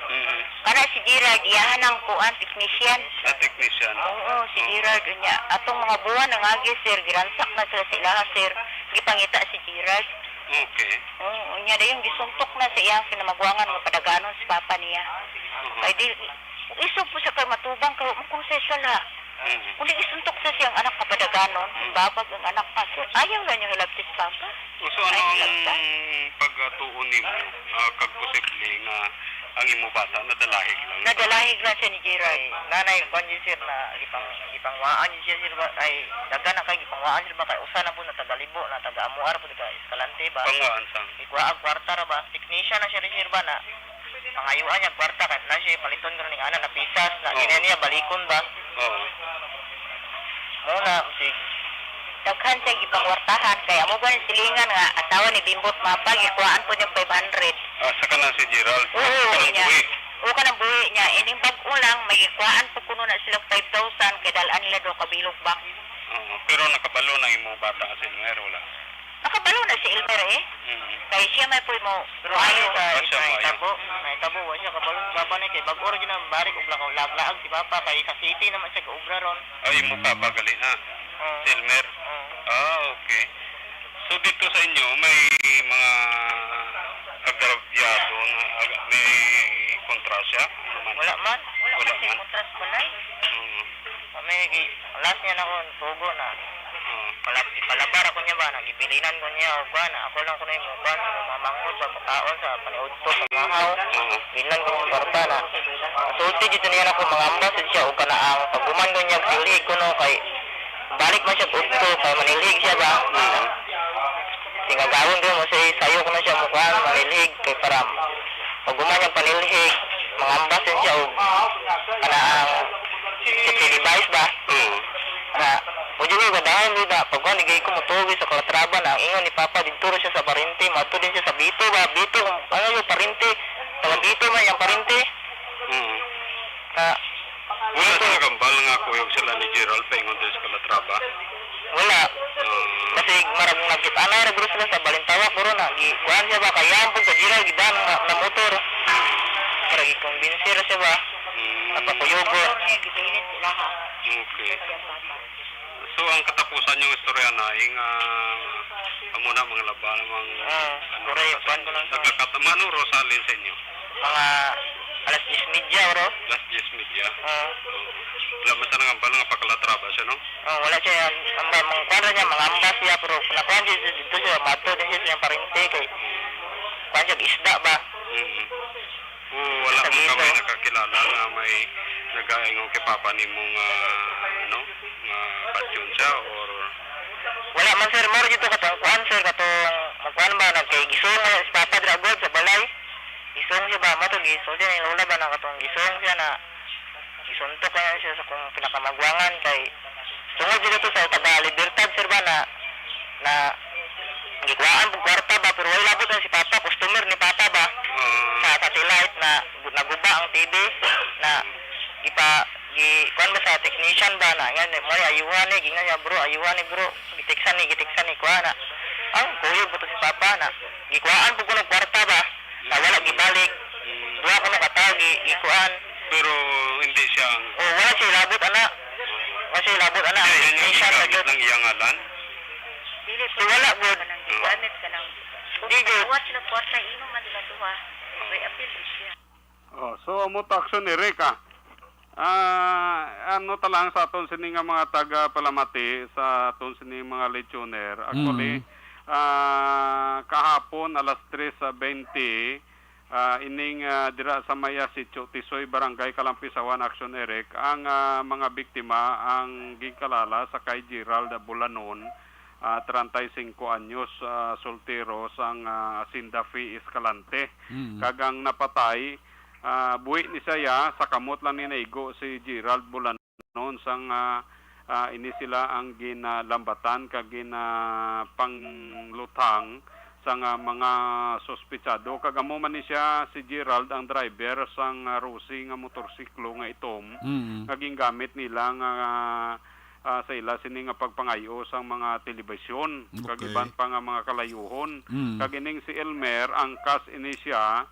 Mm. Kana si Gerald, iyahan ang kuan, technician. Ah, technician. Oo, si Oo. Gerald, unya. Atong mga buwan, ang agi, sir, giransak na sila sa ilaha, sir. Gipangita si Gerald. Okay. Oo, unya, dayon, gisuntok na sa iyang kinamagwangan nga padaganon si papa niya. Oo. Kay di, isog po siya kay matubang, kay wa mo kung sa sala. Mm. Kung di isuntok sa siyang anak, kapadaganon, Mm. babag ang anak pa. So, ayaw lang niya hilabti si Papa. So, ano Ay, ang hilabta. pagkatuon nimo, ah, kag posible nga ang imo bata nadalahig lang? Nadalahig lang siya ni Gerald. Ay, nanay, kwan yun, sir, na gipang-, gipangwaan yun siya, sir, ba? Ay, daga na kay gipangwaan, sir, ba? Kay usa na po na taga Libo, na taga Amuar po, taga Escalante ba? Pangwaan sang? Ikuha ang kwarta ra ba? Technician na siya, sir, ba, na pangayuan niya kwarta, kay na siya paliton ko ning ana na pitas, na Oo. ina niya balikon ba? Oo. Muna, si Daghan siya gipangwartahan, kay amo ba ni silingan nga asawa ni Bimbot Mapag, ikuhaan po niya five hundred. Ah, sa kanan si Gerald? Oo, Kanang niya. buhi? Oo, kanang buhi niya. Ining bag-o lang, may ikuhaan po kuno na sila five thousand, kay dalaan nila daw kabilog ba? Oo, pero nakabalo na imo bata si Elmer, wala? Nakabalo na si Elmer eh. Mm. Kay siya may po mo Pero maayo. Sa Ah, siya maayo. Itabo, na Itabo, wa siya kabalo si Papa ni, kay bag-o ra gyud ang barik ug lakaw laglaag si Papa, kay sa city naman siya gaobra ron. Ay, imo Papa gali na? Oo. Si Elmer? Oo. Ah, okay. So, dito sa inyo, may mga agrabyado na, ag-, may kontra siya? Ano man? Wala man. Wala Wala man siya man? kontra sa balay. Oo. Kami, gi-, last niya na ko, tugo na. Oo. Palab-, ipalabar ako niya ba, nagibilinan ko niya, o kuan, ako lang ko na yung kuan, sa mga manghod, sa pagkaon, sa paniudto, sa mahaw. Oo. Bilan ko yung kwarta na. Sulti dito niya na ko, mangamba sad siya, o kana ang pagbuman ko niya, silhig ko no, kay balik man siya udto, kay manilhig siya ba? Mm. Singagawon ko mo siya, sayo ko na siya, mo kuan, manilhig, kay para pagbuman niya panilhig, mangamba sad siya, o kana ang safety device ba? Mm. Na, mo jud ko gadahan, di na, pag kuan, igay ko motuloy sa Calatrava na, ang ingon ni Papa, dito rin siya sa Parinti, mato din siya sa Bito ba? Bito, ano yung Parinti? Taga Bito man yung Parinti. Mm. Na, Wala dito. sa nagambal nga kuyog sila ni Gerald paingon diri sa Calatrava? Wala. Ah. Kasi marag nagkita na, bro, sila sa Balintawak, bro, na, gi-, kuan siya ba, kaya ang pagka-Gerald, giba, na, na motor. Para gi-convince ra siya ba? Mm. Napakuyogon. Niya, gipilit sila, ha? Okay. So, ang katapusan yung istorya na, yung, ah, amo na, mga laban, mga, Ah, ano, correct. Kuan ko lang sa naglakat-, mano, Rosal, sa inyo? Mga alas diyes medya, bro. Alas diyes medya? Ah. Oo. Wala man sa nangambal nga pagkalatraba siya, no? Oh, wala siya. Ang ba, mga kuan ra niya, mga ambas siya, pero nakuan siya dito siya, mato din siya sa iyang parente, kay kuan siya, isda ba? Mm. Oo, wala Sa man kami dito. nakakilala nga may nagaingon kay papa nimo nga, ano, nga patyon siya or Wala man, sir, mura dito katong kuan, sir, katong magkuan ba, nagkay gisong nga si papa dira gud sa balay. Gisong siya ba, mato, gisong siya, yung lola ba, na katong gisong siya na, gisuntok na siya sa kung pinakamagwangan kay, tungod dito to sa taga Libertad, sir, ba, na, na, gikuhaan po kwarta ba, pero wala labot na si papa, customer ni papa ba, Ah. sa satellite na gu-, naguba ang T V, na gipa, gi, kuan ba sa technician ba, na, nga, mo, ayuhan ni, gingan niya, bro, ayuhan ni, bro, gitiksan ni, gitiksan ni, kuha na. Ang kuyog po to si papa, na, gikuhaan po kuno kwarta ba, na wala gibalik. Mm. Duha ko na ka tawo gi-, gikuan. Pero hindi siya ang Oh, wala siya labot, ana. Wala siya labot, ana. Kaya yun yung Hindi siya igamit labot. ng iyang ngalan? Dili So, wala, po good. ka nang Oh. gamit ka ng Di, good. Watch ng kwarta, imo man sila duha. May appeal din siya. Oh, so, amo to action ni Rick, ah. Ah, ano ta lang sa aton sini nga mga taga Palamati, sa aton sini mga lechoner. Actually, Mm. ah, kahapon alas tres sa twenty, ah, ining, ah, dira sa may, ah, Sitio Tisoy, Barangay Kalampisawan, Action Eric, ang, ah, mga biktima ang ginkilala sa kay Gerald Bulanon, ah, treinta y cinco anyos, ah, soltero sang, ah, Hacienda Fe Escalante. Mm. Kag ang napatay, ah, buhi ni siya, sa kamot lang ni naigo si Gerald Bulanon sang, ah, ah, ini sila ang ginalambatan kag ginapangluthang sang, ah, mga suspetsado. Kag amo man ni siya, si Gerald, ang driver sang, ah, Rusi nga motorsiklo nga itom Mm. nga gingamit nila nga, ah, sa ila sini nga pagpangayo sang mga telebisyon kag Okay. iban pa nga mga kalayuhon. Mm. Kag ining si Elmer, angkas ini siya,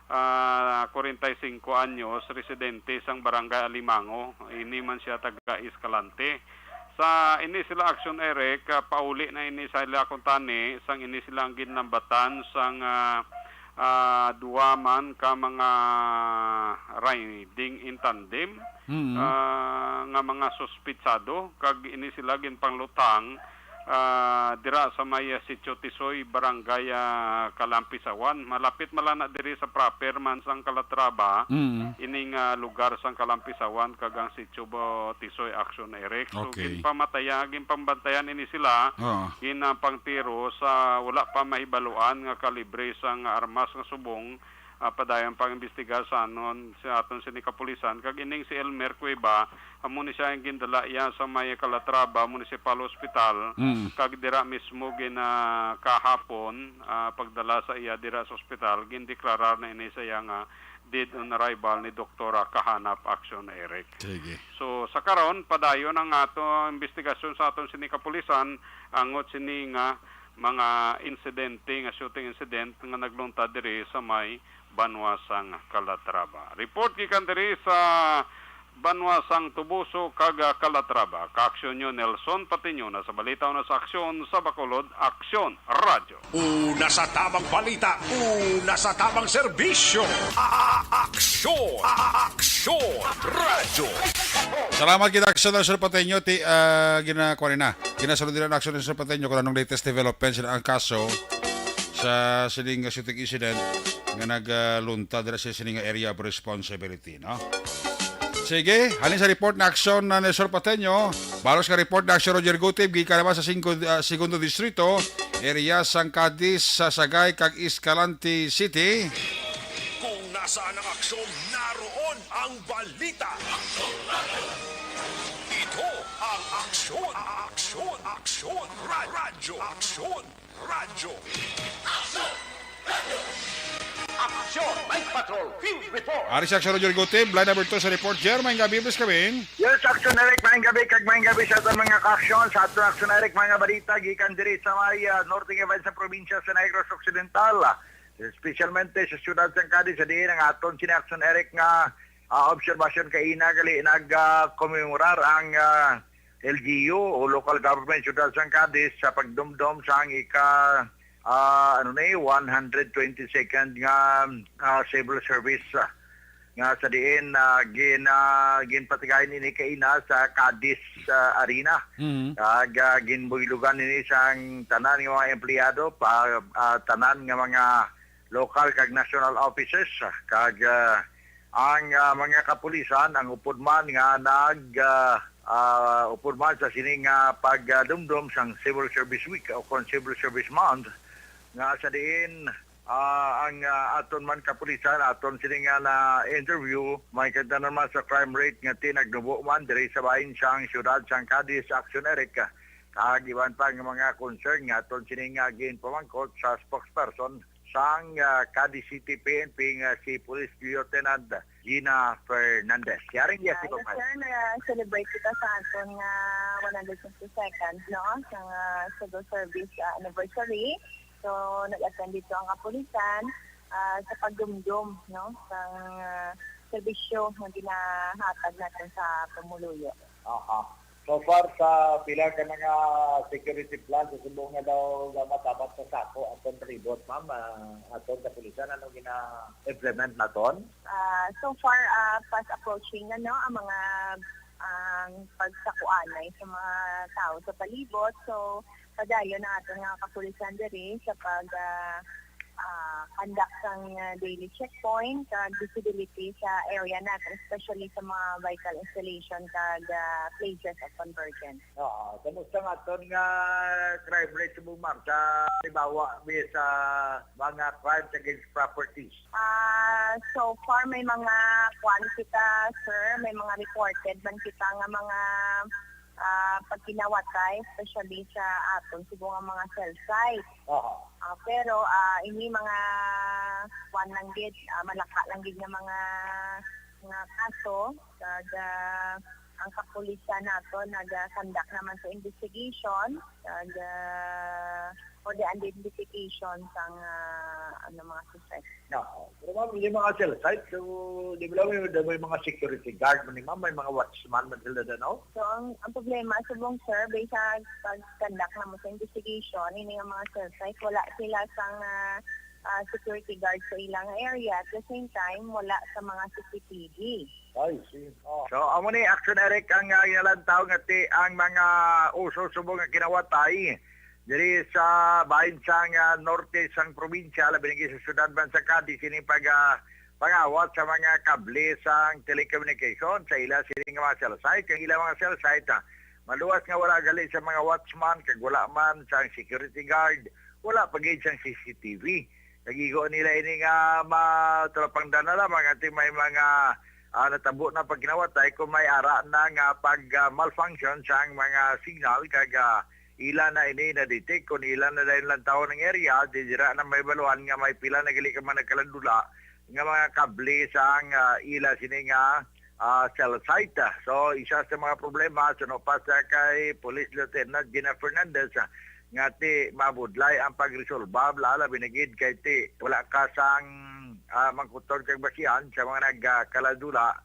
ah, kwarenta y singko anyos, residente sang Barangay Alimango. Ini man siya taga Escalante. Sa ini sila Action Eric, ah, pauli na ini sa ila kuntani, sang ini sila ang ginlambatan sang, ah, ah, duha man ka mga riding in tandem, Mm. ah, nga mga suspitsado, kag ini sila ginpanglutang, ah, dira sa may, ah, Sitio Tisoy, Barangay, ah, Kalampisawan. Malapit man lang na diri sa proper man sang Calatrava, Mm. ining, ah, lugar sang Kalampisawan kag ang Sitio Bo-, Tisoy Action Eric. So, Okay. ginpamataya-, ginpambantayan ini sila, Oo. ginapangtiro sa wala pa mahibaluan nga kalibre sang armas nga subong, ah, padayon pang imbestigar sa anon, sa aton sini kapulisan. Kag ining si Elmer Cueva, amo ni siya ang gindala iya sa may Calatrava Municipal Hospital. Mm. Kag dira mismo gina-, kahapon, ah, pagdala sa iya dira sa ospital, gindeklarar na ini sa iya nga dead on arrival ni Doktora Kahanap Action Eric. Sige. So, sa karon, padayon ang ato investigasyon sa aton sini kapulisan, angot sini nga mga insidente, nga shooting incident nga nagluntad diri sa may banwa sang Calatrava. Report gikan diri sa banwa sang Tubuso kag Calatrava. Kaaksyon nyo, Nelson Patiño, na sa balita o na sa aksyon sa Bacolod, Aksyon Radyo. Una sa tamang balita, una sa tamang serbisyo. A-, a-, aksyon, a-, a-, aksyon, radyo. Salamat kita, Aksyon Nelson Patiño, ti, ah, ginakuha na. Ginasulod nila ang Aksyon Nelson Patiño kung anong latest development sa kaso sa sining shooting incident nga nagluntad dira sa sining area of responsibility, no? Sige, halin sa report na aksyon na ni Sir Pateño. Balos ka report na aksyon, Roger Gutib, gikan naman sa singko-, ah, Segundo Distrito, area sang Cadiz, sa Sagay, kag Escalante City. Kung nasaan ang aksyon, naroon ang balita. Ito ang aksyon, aksyon, aksyon, ra-, radyo, aksyon. Radyo. Aksyon, Night Patrol, Field Report. Ari sa Aksyon, Roger Gutib, line number two sa report. Jer, maayong gabi, please, kami. Yes, Aksyon Eric, maayong gabi, kag maayong gabi sa aton mga ka-aksyon, sa aton Aksyon Eric, mga balita, gikan diri sa may, ah, norte nga bahin sa probinsya sa Negros Occidental, ah, especialmente sa siyudad sang Cadiz, sa diin ang aton sini Aksyon Eric nga, ah, obserbasyon kaina, gali nag, ah, komemorar ang, ah, L G U o local government, siyudad sang Cadiz, sa pagdumdom sang ika, ah, ano ni, one hundred twenty-second nga, ah, civil service, ah, nga sa diin, ah, gin-, ah, ginpatigayon ini kaina sa Cadiz, ah, Arena. Mhm. Kag, ah, ginbuylogan ini sang tanan nga mga empleyado, pa, ah, tanan nga mga local kag national officers, ah, kag, ah, ang, ah, mga kapulisan, ang upod man nga nag, ah, ah, upod man sa sining, ah, pagdumdom sang Civil Service Week o kon Civil Service Month, nga sa diin, ah, ang, ah, aton man kapulisan, aton sini nga na-interview, may kagdanan man sa crime rate nga tinagnubo man diri sa bahin sang siyudad sang Cadiz, Action Eric, kag iban pa nga mga concern nga aton sini nga ginpamangkot sa spokesperson sang, ah, Cadiz City P N P nga si Police Lieutenant Gina Fernandez. Yaring yes, Ah, yes, sir. Na-celebrate kita sa aton nga one hundred fifty-second, no? Sa, ah, civil service, ah, anniversary. So, nag-attend dito ang kapulisan, ah, sa pagdumdom, no? Sa, ah, serbisyo nga ginahatag natin sa pumuluyo. Aha. So far, sa pila ka mga security plan sa subong nga daw gamat-gamat sa sako aton palibot, ma'am, ah, aton kapulisan, ano gina-implement naton? Ah, so far, ah, fast approaching na, no, ang mga, ang pagsakuanay sa mga tao sa palibot. So, padayon ang aton nga kapulisan diri sa pag, ah, ah, conduct sang, ah, daily checkpoint kag visibility sa area natin, especially sa mga vital installation kag, ah, places of convergence. Oo. Kamusta nga aton nga crime rate subong, ma'am, sa halimbawa, may sa mga crimes against properties? Ah, so far, may mga kwan kita, sir. May mga reported man kita nga mga, ah, pagkinawatay, especially sa aton subong nga mga cell site. Aha. Ah, pero, ah, ini mga kwan lang gid, ah, malaka lang gid nga mga, nga kaso, kag, ah, ang kapulisan nato naga-conduct naman sa investigation, kag, ah, for the identification sang, ah, ano, mga suspect. No. Pero, ma'am, may mga cell site, so, di ba lang may, may mga security guard man ni, ma'am, may mga watchman man sila, no? So, ang, ang problema, subong, sir, based sa pag-conduct naman sa investigation, ini nga mga cell site, wala sila sang, ah, ah, security guard sa ilang area. At the same time, wala sa mga C C T V. I see. Oh. So, amo ni, Action Eric, ang, ah, ginalantaw nga ti ang mga uso subong nga kinawatay diri sa bahin sang, ah, norte sang probinsya, labi na gid sa syudad man sa Cadiz, ini pag, ah, pangawat sa mga kable sang telecommunication sa ila sini nga mga cell site. Ang ila mga cell site, ah, maluwas nga wala gali sa mga watchman, kag wala man sang security guard, wala pa gid sang C C T V. Nagigo nila ini nga matrapangdan na lamang, ati may mga, ah, natabo na pagkinawatay kung may ara na nga pag, ah, malfunction sang mga signal, kag, ah, ila na ini na-detect, kung ila na dayon lang tawo ng area, di dira na may baluhan nga may pila na gali ka man nagkalandula nga mga kable sang, ah, ila sini nga, ah, cell site. So, isa sa mga problema, suno pa sa kay Police Lieutenant Gina Fernandez, ah, nga ti mabudlay ang pagresolba, la-, labi na gid kay ti wala ka sang, ah, mangkuton kag basihan sa mga nagkalandula.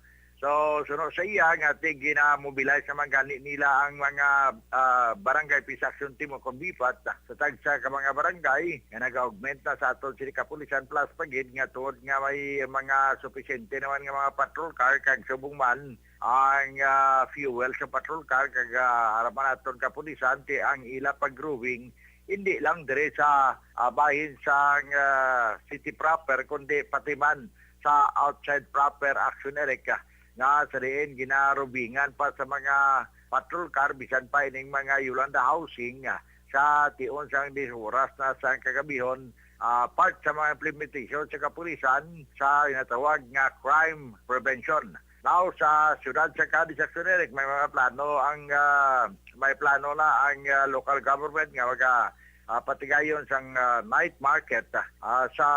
So, suno sa iya nga ti ginamobilize naman gani nila ang mga, ah, barangay peace action team o kon BPAT sa tagsa ka mga barangay nga nag-augment na sa aton sini kapulisan, plus pa gid nga tungod nga may mga supisyente naman nga mga patrol car kag subong man ang, ah, fuel sa patrol car kag, ah, aram man aton kapulisan ti ang ila pag-grooming hindi lang diri sa, ah, bahin sang, ah, city proper, kundi pati man sa outside proper, Action Eric, ah, nga sa diin ginarubingan pa sa mga patrol car, bisan pa ining mga Yolanda Housing, ah, sa tion sang diyes oras na sang kagabihon, ah, part sa mga implementation sa kapulisan sa ginatawag nga crime prevention. Now, sa siyudad sa Cadiz, Action Eric, may mga plano ang, ah, may plano na ang, ah, local government nga maga, ah, patigayon sang, ah, night market, ah, sa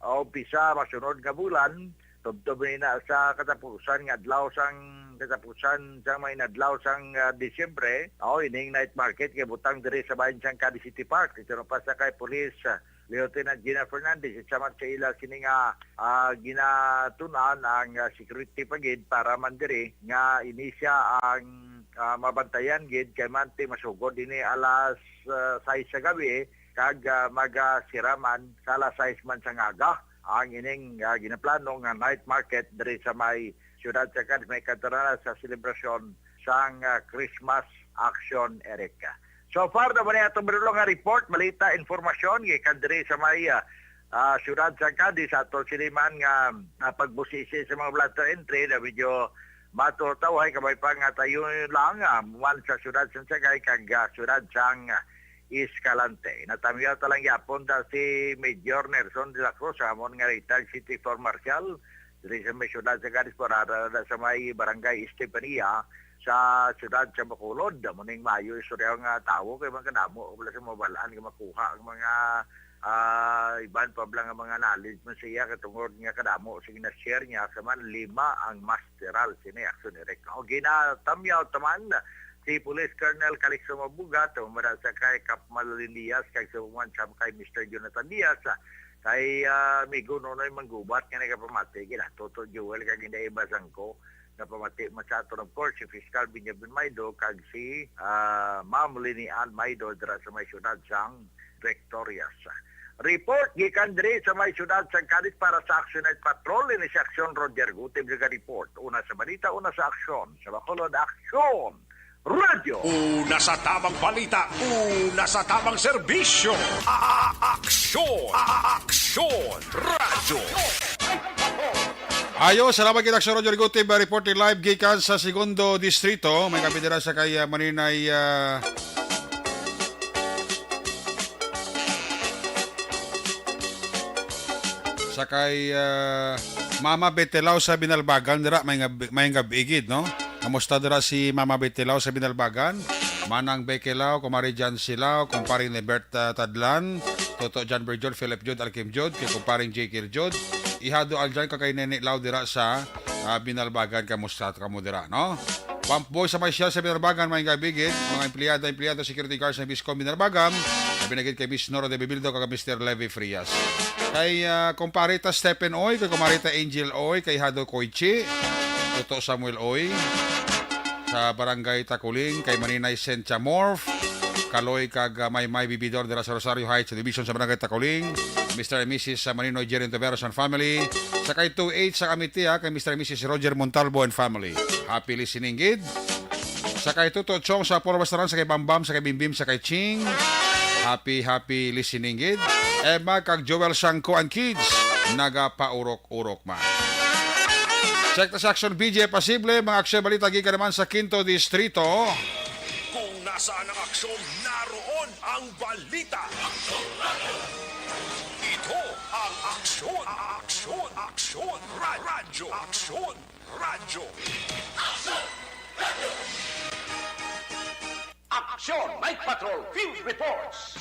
umpisa masunod nga bulan, tubtob ni na sa katapusan nga adlaw sang, katapusan sang may adlaw sang, ah, Disyembre. O, ining night market kay butang diri sa bahin sang Cadiz City Park. Ito pa sa kay Police, ah, Lieutenant Gina Fernandez, isa man sa ila sini nga, ah, ginatun-an ang, ah, security pa gid para man diri nga ini siya ang, ah, mabantayan gid kay manti masugod ini alas, ah, sais sa gabi kag, ah, magasira man sa alas sais man sa ngaga ang ining, ah, ginaplano nga night market diri sa may siyudad sa Cadiz, may kadto na sa selebrasyon sang, ah, Christmas Action, Eric. So far, na man atong binulong nga report, balita, informasyon gikan diri sa may, ah, ah, siyudad sa Cadiz. Ato sini man nga, ah, pagbusisi sa mga blotter entry na medyo matutawhay, kabay pa nga tayo lang, ah, man sa siyudad sang Sagay kag, ah, siyudad sang, ah, Escalante. Natamyaw ta lang gyapon ta si Major Nelson de la Cruz, amon nga retired city force marshal, diri sa may siyudad sa Cadiz, para sa may barangay Estefania sa siyudad sa Bacolod. Amo ning maayo istorya nga tawo kay man kadamo wala sa mabalaan nga makuha ang mga, ah, iban pa bala nga mga knowledge man siya katungod nga kadamo sa gina-share niya sa man lima ang masteral sini Action Eric. O ginatamyaw taman si Police Colonel Calixto Mabuga, tumara sa kay Cap Malolin Diaz, kag sa man sa kay Mister Jonathan Diaz, kay, ah, Migo Nonoy Manggubat nga nagapamati, gina Toto Joel kag Inday Iba Sangko, napamati man sa aton, of course, si Fiscal Benjamin Maido kag si, ah, Ma'am Lini Ann Maido dira sa may siyudad sang Victorias. Report gikan diri sa may siyudad sang Cadiz para sa Action Night Patrol, ini si Action Roger Gutib naga-report. Una sa balita, una sa aksyon. Sa Bacolod, Aksyon! Radyo. Una sa tamang balita, una sa tamang serbisyo. A-, a-, aksyon. A-, a-, aksyon. Radyo. Ayo, salamat kita sa Roger Gutib, uh, reporting live gikan sa Segundo Distrito. May kapidira sa kay, uh, Maninay, uh, sa kay, uh, Mama Betelao sa Binalbagan, dira, may nga, may nga bigid, no? Kamusta dira si Mama Betelao sa Binalbagan? Manang Bekelao, Kumari Jan Silao, Kumpari Neberta Tadlan, Toto John Berjod, Philip Jod, Alkim Jod, kay Kumparing J K Jod, Ihado Aljan, kag kay Nene Lao dira sa, ah, Binalbagan, kamusta kamo dira, no? Pump boy sa may Shell sa Binalbagan, may nga bigid, mga empleyada, empleyado, security guards sa Biscom Binalbagan, labi na gid kay Miss Nora de Bibildo, kag Mister Levi Frias. Kay, ah, Kumpari ta Stephen Oy, kay Kumari ta Angel Oy, kay Hado Koichi, Toto Samuel Oy, sa Barangay Taculing, kay Maninay Sentia Morf, Kaloy kag, ah, Maymay Bibidor dira sa Rosario Heights Division sa Barangay Taculing, Mister and Missus Marino Jerry Ontiveros and family. Sa kay two H sa Kamitia, kay Mister and Missus Roger Montalbo and family. Happy listening gid. Sa kay Tuto Chong sa Apollo Restaurant, sa kay Bambam, sa kay Bimbim, sa kay Ching. Happy, happy listening gid. Emma kag Joel Sangko and kids, nagapaurok-urok man. Check ta sa Aksyon B J Pasible, mga aksyon balita gikan naman sa Quinto Distrito. Kung nasaan ang aksyon, naroon ang balita. Ito ang Aksyon, Aksyon, Aksyon, Ra- Radyo, Aksyon, Radyo. Aksyon Night Patrol Field Reports.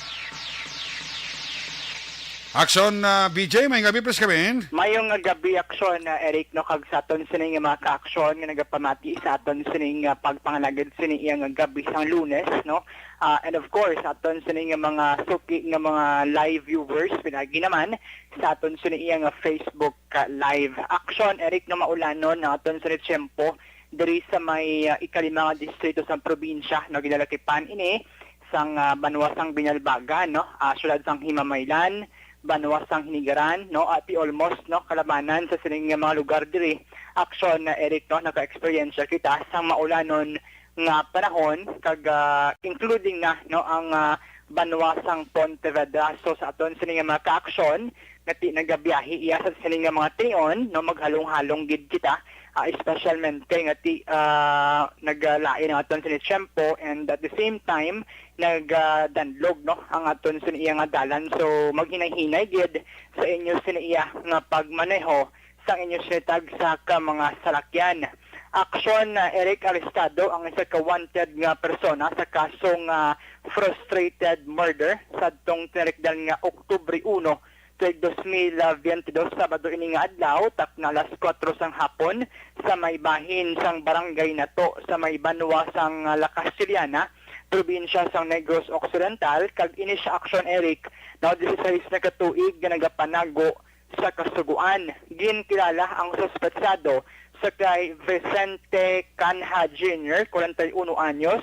Aksyon, ah, B J, may gabi, please, kami. Mayong nga gabi, Aksyon, ah, Eric, no, kag sa aton sini nga mga ka-aksyon nga nagapamati sa aton sini nga pagpangalagad sini iya nga gabi sang Lunes, no. Ah, and of course, sa aton sini nga mga suki nga mga live viewers, pinagi naman sa aton sini iya nga Facebook ka live. Aksyon, Eric, no, maulanon ang aton sini tiyempo diri sa may, ah, ikalima nga distrito sa probinsya, no, ginalakipan ini sang, ah, banwa sang Binalbagan, no, ah, siyudad sang Himamaylan, banwa sang Hinigaran, no, ati almost, no, kalabanan sa sining nga mga lugar diri. Aksyon na, Eric, no, naka-eksperyensya kita sang maulanon nga panahon kag, ah, including na, no, ang, ah, banwa sang Pontevedra. So sa aton sini nga mga kaaksyon nga ti nagabiyahe iya sa sini nga mga tion, no, maghalong-halong gid kita, ah, especialmente nga ti, ah, nagalain ang aton sini tiyempo, and at the same time nagadanlog, no, ang aton sini iya nga dalan. So maghinay-hinay gid sa inyo sini iya nga pagmaneho sang inyo sinitag sa ka mga salakyan. Aksyon, ah, Eric, arestado ang isa ka wanted nga persona sa kaso nga frustrated murder sadtong tinarikdan nga Oktubre uno, tuig dos mil biyente dos, Sabado ini nga adlaw, takna alas kuwatro sang hapon, sa may bahin sang Barangay Nato, sa may banwa sang, ah, La Castellana, probinsya sang Negros Occidental, kag ini sia aksyon, Eric, na disisais na ka tuig nga nagapanago sa Kasugoan. Ginkilala ang suspetsado sa kay Vicente Canha Junior, kwarenta y uno anyos,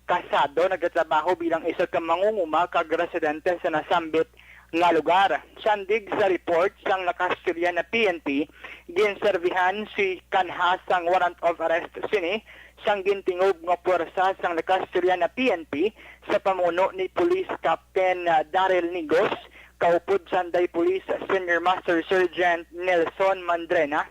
kasado, nagatrabaho bilang isa ka mangunguma kag residente sa nasambit nga lugar. Sandig sa report sang La Castellana P N P, ginserbihan si Canha sang warrant of arrest sini sang gintingog nga puwersa sang La Castellana P N P sa pamuno ni Police Captain, ah, Daryl Nigos, kaupod sanday Police Senior Master Sergeant Nelson Mandrena,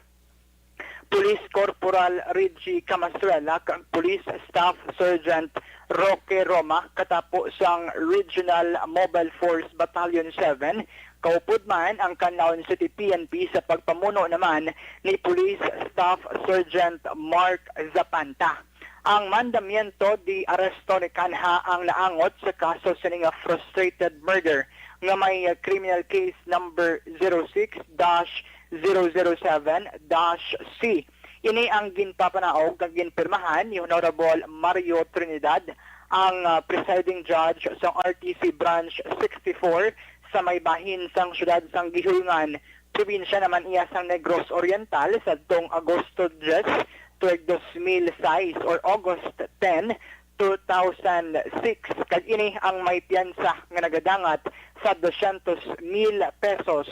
Police Corporal Reggie Camasrela, kag Police Staff Sergeant Roque Roma, katapo sang Regional Mobile Force Battalion seven, kaupod man ang Canlaon City P N P sa pagpamuno naman ni Police Staff Sergeant Mark Zapanta. Ang mandamiento de arresto ni Canha ang naangot sa kaso sini nga frustrated murder nga may, uh, criminal case number zero six dash zero zero seven dash C. Ini ang ginpapanaog kag ginpirmahan ni Honorable Mario Trinidad, ang, uh, presiding judge sa R T C Branch sixty-four sa may bahin sang siyudad sang Guihulngan, probinsya naman iya sang Negros Oriental, sadtong Agosto diyes, tuig dos mil sais or August ten, two thousand six, kag ini ang may piyansa nga nagadangat sa dosyentos mil pesos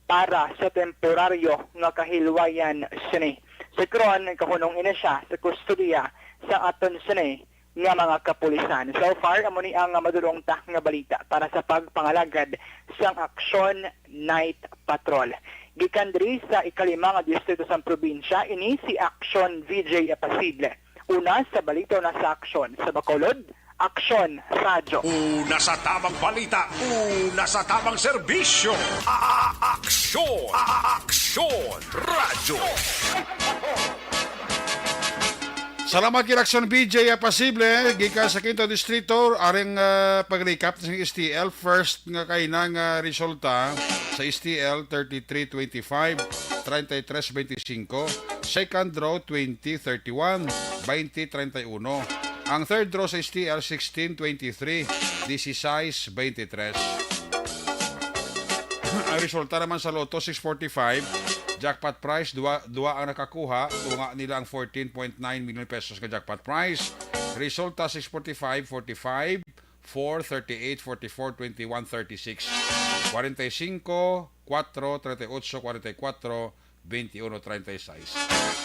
para sa temporaryo nga kahilwayan sini. Sa karon, nagkahunong ini sia sa kustodiya sa aton sini nga mga kapulisan. So far, amo ni ang madulong ta nga balita para sa pagpangalagad sang Aksyon Night Patrol. Gikan diri sa ikalima nga distrito sang probinsya, ini si Aksyon V J Apasible. Una sa balita, una sa aksyon. Sa Bacolod, Aksyon Radyo. Una sa tamang balita, una sa tamang serbisyo. A-, a-, aksyon, a-, a-, aksyon Radyo. Salamat kay Aksyon B J Apasible, gikan sa Quinto Distrito, aring, ah, pag-recap sa S T L. First nga kaina nga resulta sa S T L, thirty-three twenty-five, treinta y tres veinticinco. Second draw, twenty thirty-one, twenty treinta y uno. Ang third draw sa S T L, sixteen twenty-three, dieciséis veintitrés. Ang resulta naman sa Lotto six forty-five, jackpot prize, duwa, duwa ang nakakuha, tunga nila ang fourteen point nine million pesos nga jackpot prize. Resulta six forty-five, forty-five, four thirty-eight forty-four twenty-one thirty-six, forty-five four treinta y ocho forty-four veintiuno treinta y seis.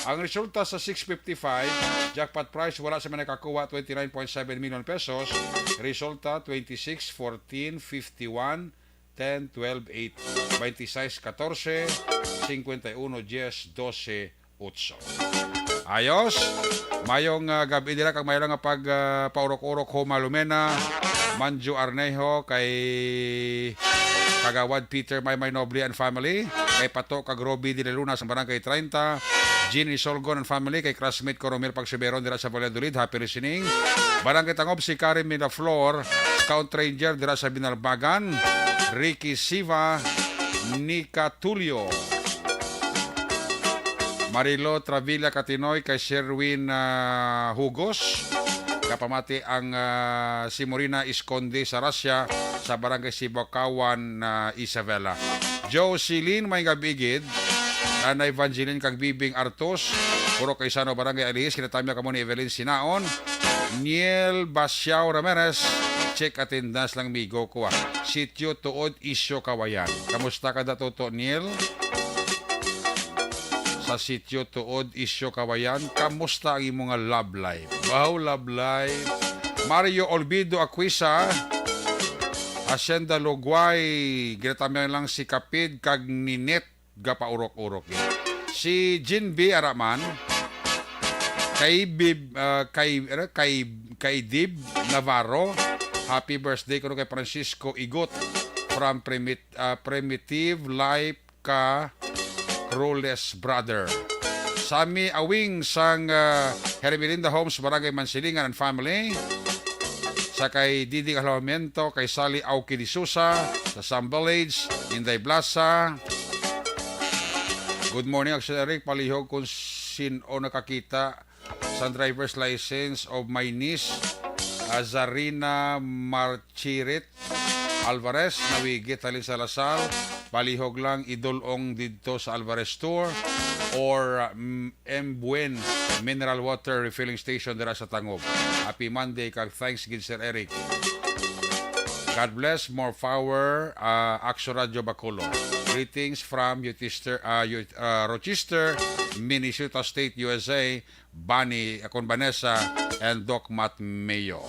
Ang resulta sa six fifty-five, jackpot prize, wala sa may nakakuha, twenty-nine point seven million pesos. Resulta, twenty-six, fourteen, fifty-one, ten, twelve, eight, twenty-six, catorce, cincuenta y uno, diez, doce, otso. Ayos. Mayong, ah, gab-i dira kag mayo lang nga pag, ah, paurok-urok, Homa Lumena, Manjo Arnejo, kay Kagawad Peter Maymay Noble and family, kay Pato kag Robbie de la Luna sa Barangay treinta, Jean Isolgon and family, kay classmate ko Romel Pagsuberon dira sa Valladolid, happy listening. Barangay Tangob, si Karen Miraflor, Scout Ranger dira sa Binalbagan, Ricky Siva, Nika Tulio, Marilo Travilla Katinoy, kay Sherwin, ah, Hugos. Kapamati ang, ah, si Morina Isconde sa Russia, sa Barangay Sibacawan, ah, Isabela. Joe Silin, may gab-i gid. Ana Evangeline kag Bibing Artos, Puro Kaisano, Barangay Alihis, kinatamya kamo ni Evelyn Sinaon. Niel Basiao Ramirez, check attendance lang, migo ko, ah. Sitio Tuod, Isyo, Kawayan. Kamusta ka, Datuto Niel? Sa Sitio Tuod, Isyo, Kawayan, kamusta ang imo nga love life? Wow, love life. Mario Olvido Aquisa, Hacienda Lugway, ginatamyan lang si Kapid kag Ninette, gapaurok-urok gid. Si Jean B Araman, kay Bib, ah, kay, ano, kay, kay Dib Navarro, happy birthday kuno kay Francisco Igot from Primit-, ah, Primitive Life ka Crules Brother. Sammy Awing sang, ah, Hermelinda Homes, Barangay Mansilingan and family. Sa kay Didi Alojamiento, kay Sally Auki de Sousa, sa Sam Village, Inday Blasa. Good morning, Action Eric. Palihog kung sin-o nakakita sang driver's license of my niece, ah, Zarina Marchirit Alvarez, nawigit halin sa Lasal. Palihog lang, idul-ong didto sa Alvarez Store or, ah, M-, M Buen Mineral Water Refilling Station dira sa Tangub. Happy Monday kag thanks gid, Sir Eric. God bless, more power, ah, Axo Radio Bacolod. Greetings from Rochester, ah, Yu-, ah, Rochester, Minnesota State, U S A. Bani, akon Vanessa, and Doc Matt Mayo.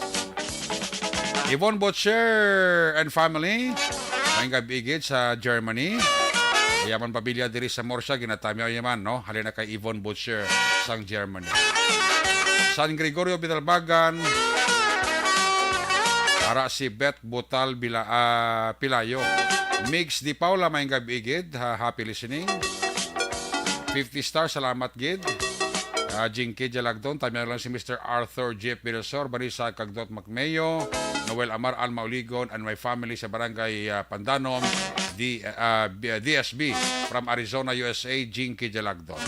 Yvonne Butcher and family, may gab-i gid sa Germany. Yaman pamilya diri sa Murcia, ginatamyaw yaman, no? Halin na kay Yvonne Butcher sang Germany. San Gregorio Binalbagan, ara si Beth Butal Bila-, ah, Pilayo. Migs Di Paula, may gab-i gid, ha, happy listening. Fifty star, salamat gid. Ah, Jinky Jalagdon, tamyaw lang si Mister Arthur Jeff Villasor, Marisa kag Dot Macmeo, Noel Amar, Alma Uligon, and my family sa Barangay, ah, Pandanom, D-, ah, B-, D S B, from Arizona, U S A, Jinky Jalagdon.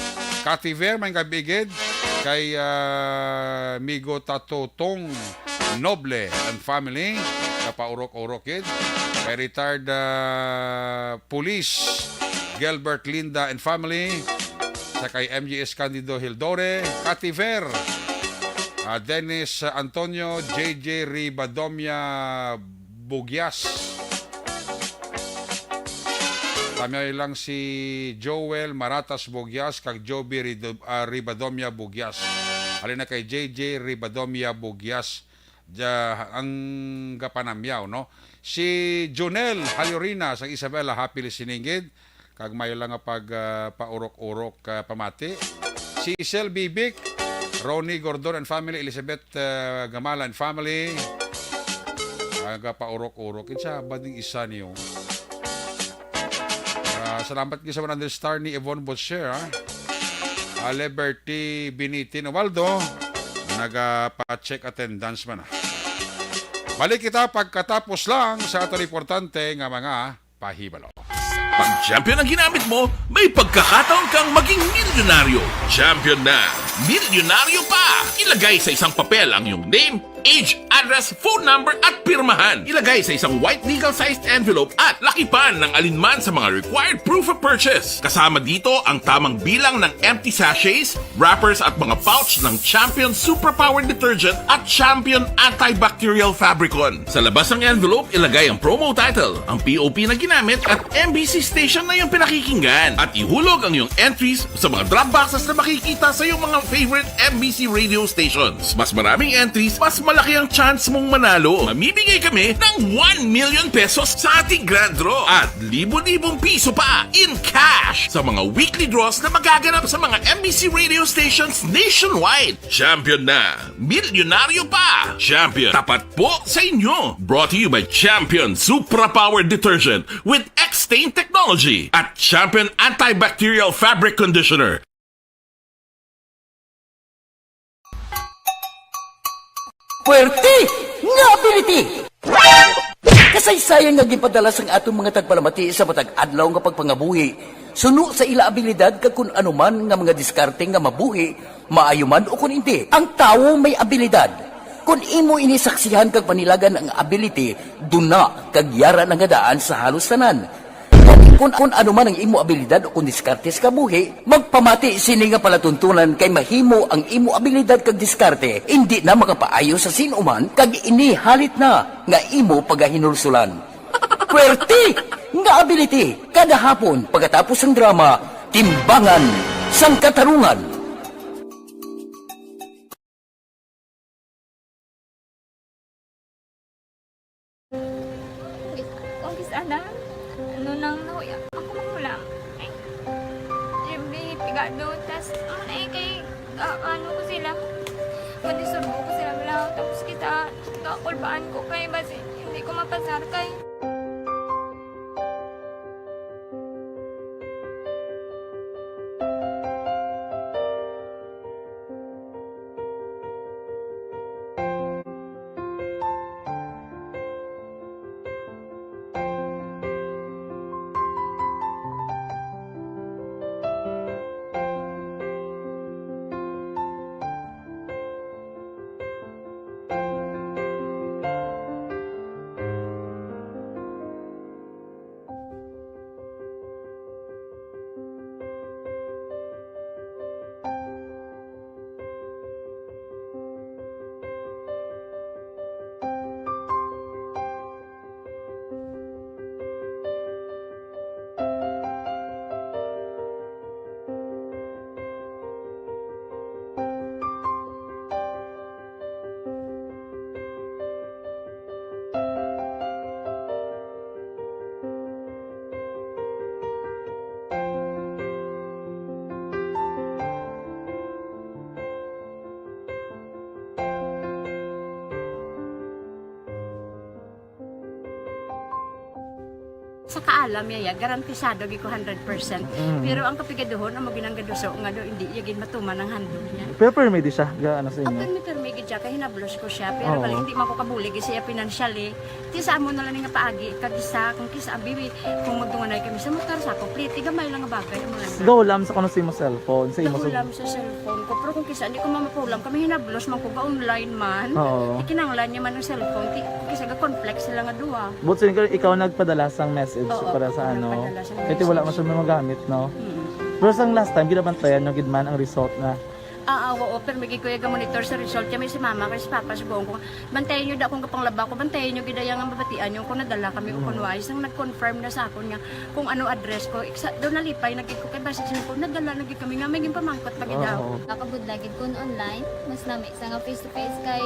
Cathy Ver, may gab-i gid, kay, ah, Migo Tatutong Noble and family, kapaurok-urok gid. Kay retired, ah, police Gilbert Linda and family, sa kay M G S Candido Hildore, Cathy Ver, ah, Dennis Antonio, J J Ribadomia Bugyas. Tamyaw lang si Joel Maratas Bugyas kag Joby Rido-, ah, Ribadomia Bugyas. Halin na kay J J Ribadomia Bugyas. Ja, ang gapanamyaw, no? Si Junel Halyorina sang Isabela, happy listening gid. Kag mayo lang nga pag, ah, paurok-urok, ah, pamati. Si Sel Bibic, Ronnie Gordon and family, Elizabeth, ah, Gamala and family. Ang gapaurok-urok. Kinsa ba ding isa niyo? Ah, salamat gid sa one hundred star ni Yvonne Butcher, ah. Ah, Liberty Binitin Ubaldo, nagapa-check attendance man, ah. Balik kita pagkatapos lang sa aton importante nga mga pahibalo. Pag champion ang ginamit mo, may pagkakataon kang maging milyonaryo. Champion na! Milyonaryo pa! Ilagay sa isang papel ang iyong name, Age, address, phone number, at pirmahan. Ilagay sa isang white legal-sized envelope at lakipan ng alinman sa mga required proof of purchase. Kasama dito ang tamang bilang ng empty sachets, wrappers, at mga pouch ng Champion Superpower Detergent at Champion Antibacterial Fabricon. Sa labas ng envelope, ilagay ang promo title. Ang P O P na ginamit at M B C station na iyong pinakikinggan. At ihulog ang iyong entries sa mga drop boxes na makikita sa iyong mga favorite M B C radio stations. Mas maraming entries, mas malaki ang chance mong manalo. Mamimigay kami ng one million pesos sa ating grand draw at libo-libong piso pa in cash sa mga weekly draws na magaganap sa mga M B C radio stations nationwide. Champion na! Milyonaryo pa! Champion, tapat po sa inyo! Brought to you by Champion Supra Power Detergent with X-Stain Technology at Champion Antibacterial Fabric Conditioner. Puwerte nga ability! Kasaysayan nga ginpadala sang aton mga tagpalamati sa matag adlaw nga pagpangabuhi, suno sa ila abilidad kag kun ano man nga mga diskarte nga mabuhi, maayo man o kun indi. Ang tawo may abilidad. Kun imo ini saksihan kag panilagan ang ability, duna kag yara na nga daan sa halos tanan. Gani, kun, kun ano man ang imo abilidad o kun diskarte sa kabuhi, magpamati sini nga palatuntunan kay mahimo ang imo abilidad kag diskarte indi na makapaayo sa sin-o man kag ini halit na nga imo pagahinulsulan. Puwerte nga ability kada hapon pagkatapos sang drama, Timbangan sang Katarungan. Kung kis-, ano, ano nang nahuya, ako magulang. Eh, yung may pigado, tas, ano na eh, kay, ah, ano ko sila, manisurbo ko sila, wala, tapos kita, kakulbaan ko kay, basi, hindi ko mapasar kay. Sa kaalam niya, ya, garantisado gid ko hundred percent. Mm. Pero ang kapigaduhon, amo gid ang gaduso nga do, hindi niya gid matuman ang handog niya. Pero permi di siya, ga, ano sa inyo? Permi, permi gid siya, kay hinablos ko siya. Pero Oo. Bali, hindi man ko kabulig siya financially. Ti sa amo na lang nga paagi, kag isa, kung kisa, abi, kung magdunganay kami sa motor, sa complete, gamay lang nga bagay, amo lang. Go, lam, sa kuno sa imo cellphone, sa imo Nagulam sa cellphone ko, pero kung kisa, hindi ko mamapulam, kami hinablos man ko, ga online man. Oo. Ikinanglan niya man ang cellphone, ti, kung kisa, ga-conflict sila nga duha. But sin-, ikaw nagpadala sang message Oo, para sa ako ano? Nagpadala sang Kaya wala message. Masyadong magamit, no? Mm. Pero sang last time, ginabantayan nyo gid man ang result na? Ah, ah, oo, pero may gid ko yung monitor sa result. Kami si mama, kay si papa, si buong ko. Bantayan nyo da kung kapanglaba ko, bantayan nyo gid ang mabatian nyo kung nadala kami o Mm. kung wais. Nang nag-confirm na sa akon nga kung ano address ko, iksa, doon nalipay na gid ko kay basi siya ko, nadala na gid kami nga may ginpamangkot pa gid daw. Oo. Nakabudla gid kun online, mas nami sa nga face to face kay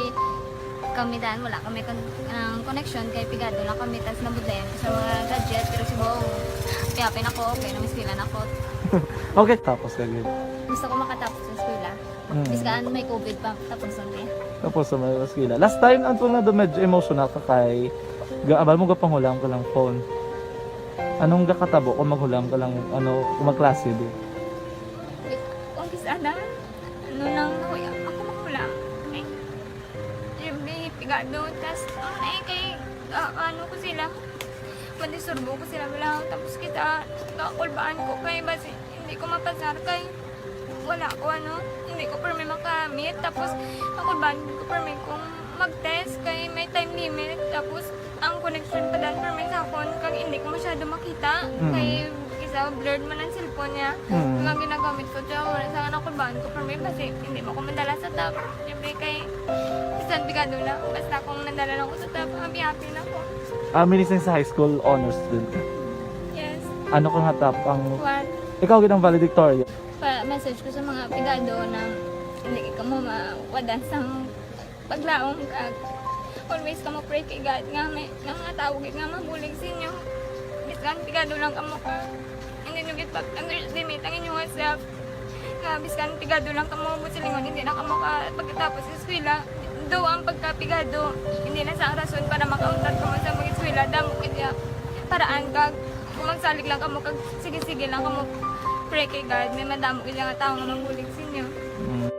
kami dan wala kami kon-, ang connection kay pigado lang kami tas nabudlayan ko sa mga gadget pero si Bong, kaya pin ako, okay na, miskilan ako. Okay, tapos ka gid. Gusto ko makatapos sa eskwela. Mm. Bis ka, ano, may covid pa, tapos ang kaya. Tapos sa mga eskwela. Last time, ang tunga do medyo emotional ka kay ga-, abal mo gapanghulam ka lang phone. Anong gakatabo kung maghulam ka lang, ano, kung magklase di? Kung kis-, ano, ano lang, no, ako maghulam. Eh, yung may pigado, tas, ano, eh, kay, ah, ano ko sila, manisurbo ko sila, wala, tapos kita, kakulbaan ko kay, basi, hindi ko mapasar kay, wala ko, ano, hindi ko permi makamit. Tapos, ako ba, hindi ko permi kung Mag-test kay may time limit, tapos ang connection pa dan permi sa phone, kag hindi ko masyado makita, Mm. kay isa blurred man ang cellphone niya. Mm. Kag ang ginagamit ko, tiyan mo na sa anak ko, baan ko permi, basi hindi mo ko madala sa top. Siyempre kay, bisan pigado na, basta kung nadala lang ko sa top, happy-happy na ko. Ah, minis sa high school, honor student ka? Yes. Ano ka nga top ang One. Ikaw gid ang valedictorian? Pa-message ko sa mga pigado na hindi ka mo mawadan sang paglaom, kag always kamo pray kay God nga may, nga mga tawo gid nga mabulig sa inyo. Bisan pigado lang kamo ka, hindi nyo gid pag-underestimate ang inyong self. Nga bisan pigado lang kamo, buot silingon, hindi na kamo ka pagkatapos sa eskwela. Do ang pagkapigado, hindi na sa rason para makauntat kamo sa mag-eskwela. Damo gid ya paraan, kag kung magsalig lang kamo, kag sige-sige lang kamo pray kay God, may madamo gid nga tawo nga mabulig sa inyo. Mm.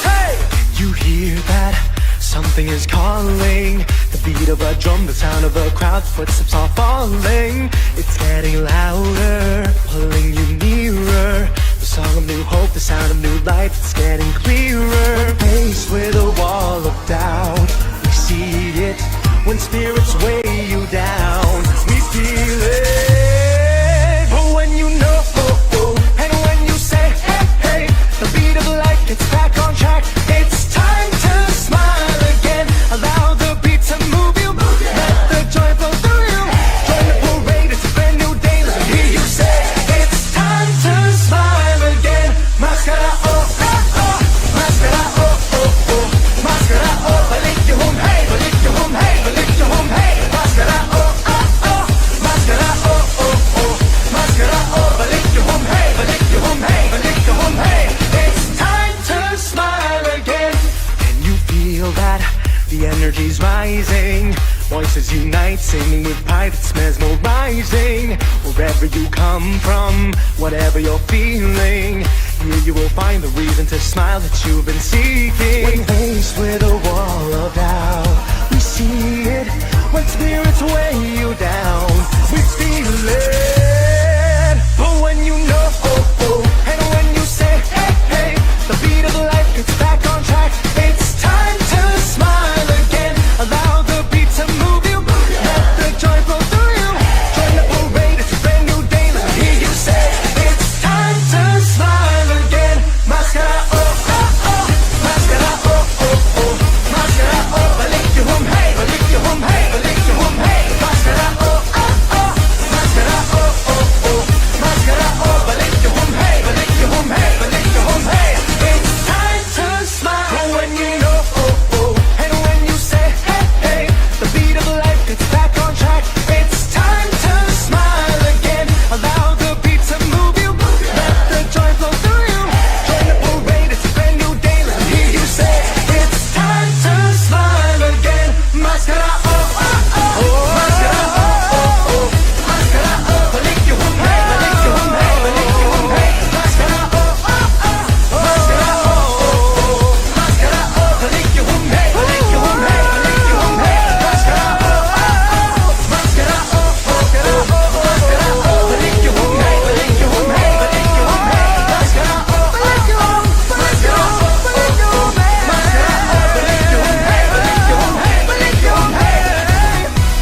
Hey! You hear that? Something is calling. The beat of a drum, the sound of a crowd, footsteps are falling. It's getting louder, pulling you nearer. The song of new hope, the sound of new life, it's getting clearer. When faced with a wall of doubt, we see it. When spirits weigh you down, we feel it. But when you know, and when you say, "Hey, hey," the beat of life gets back on track. It's time to smile again. Allow the beat to move you. Let the joy flow through you. Join the parade, it's a brand new day. Let me hear you say, "It's time to smile again." Maskara, oh, oh, oh. Maskara, oh, oh, oh. Maskara, oh, balik yung hum, hey, balik yung hum, hey, balik yung hum, hey. Maskara, oh, oh, oh. Maskara, oh, oh, oh. Maskara, oh, balik yung hum, hey, balik yung hum, hey, balik yung hum, hey. It's time to smile again. Can you feel that? The energy's rising. Voices unite, singing with pride, it's mesmerizing. Wherever you come from, whatever you're feeling, here you will find the reason to smile that you've been seeking. When faced with a wall of doubt, we see it. When spirits weigh you down, we feel it. But when you know, oh, oh, and when you say, "Hey, hey," the beat of life gets back on track. It's time to smile again. Allow the beat to move you. Let the joy flow through you. Join the parade, it's a brand new day. Let me hear you say, "It's time to smile again." Maskara, oh, oh, oh. Maskara, oh, oh, oh. Maskara, oh, balik yung hum, hey, balik yung hum, hey, balik yung hum, hey. Maskara, oh, oh, oh. Maskara, oh, oh, oh. Maskara, oh, balik yung hum, hey, balik yung hum, hey, balik yung hum, hey. It's time to smile. But when you know, oh, oh, and when you say, "Hey, hey," the beat of life gets back on track. It's time to smile again. Allow the beat to move you. Let the joy flow through you. Join the parade, it's a brand new day. Let me hear you say, "It's time to smile again." Maskara, oh, oh, oh. Maskara, oh, oh, oh. Maskara, oh, balik yung hum, hey, balik yung hum, hey, balik yung hum, hey. Maskara, oh, oh, oh. Maskara, oh, oh, oh. Maskara, oh, balik yung hum, hey, balik yung hum, hey, balik yung hum, hey. Maskara, oh, oh, oh. Maskara, oh, oh, oh. Maskara, oh, balik yung hum, hey, balik yung hum, hey, balik yung hum, hey. Maskara, oh, oh, oh. Maskara, oh, oh, oh. Maskara, oh, balik yung hum, hey, balik yung hum, hey, balik yung hum, hey.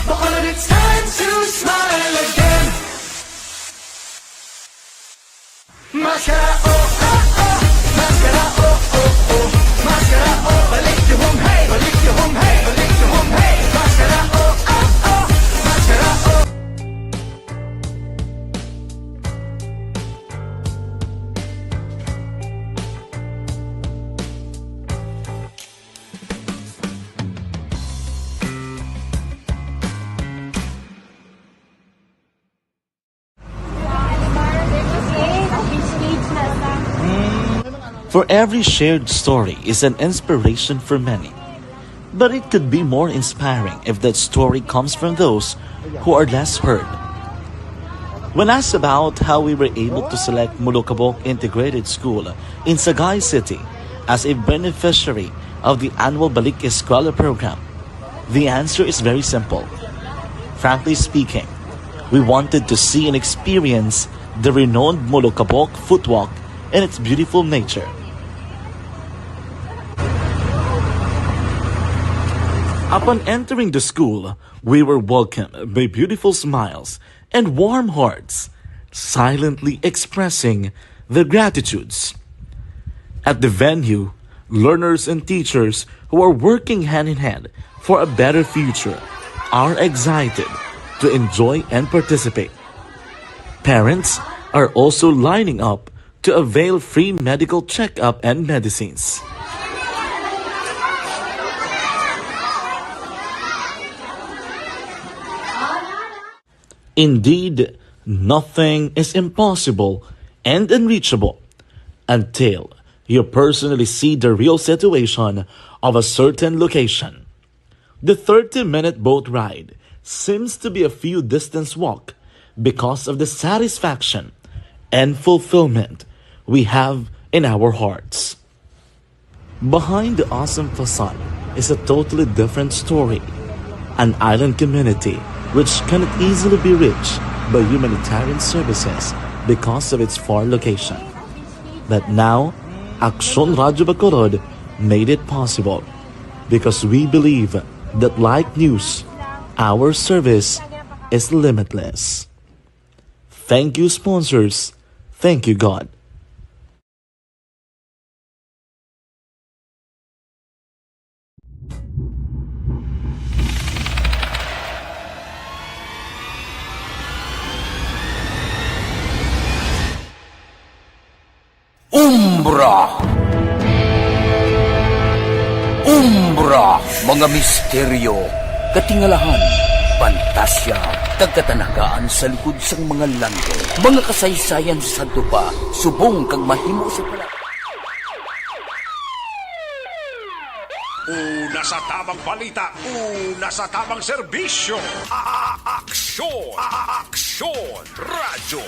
Bacolod, it's time to smile again. Maskara, oh, oh, oh. Maskara, oh, oh, oh. Maskara, oh, balik yung hum, hey, balik yung hum, hey, balik yung hum, hey. Maskara, oh, oh, oh. Maskara, oh. For every shared story is an inspiration for many. But it could be more inspiring if that story comes from those who are less heard. When asked about how we were able to select Molokabok Integrated School in Sagay City as a beneficiary of the annual Balik Eskwela program, the answer is very simple. Frankly speaking, we wanted to see and experience the renowned Molokabok Footwalk and its beautiful nature. Upon entering the school, we were welcomed by beautiful smiles and warm hearts, silently expressing their gratitudes. At the venue, learners and teachers who are working hand in hand for a better future are excited to enjoy and participate. Parents are also lining up to avail free medical checkup and medicines. Indeed, nothing is impossible and unreachable until you personally see the real situation of a certain location. The thirty-minute boat ride seems to be a few distance walk because of the satisfaction and fulfillment we have in our hearts. Behind the awesome facade is a totally different story, an island community which cannot easily be reached by humanitarian services because of its far location. But now, Aksyon Radyo Bacolod made it possible because we believe that, like news, our service is limitless. Thank you, sponsors. Thank you, God. Umbra. Umbra, mga misteryo, katingalahan, pantasya, kag katanagaan sa likod sang mga langit. Mga kasaysayan sa sadto pa, subong kag mahimo sa pala. Una sa tamang balita, una sa tamang serbisyo. A-, a-, aksyon, a-, a-, aksyon, radyo.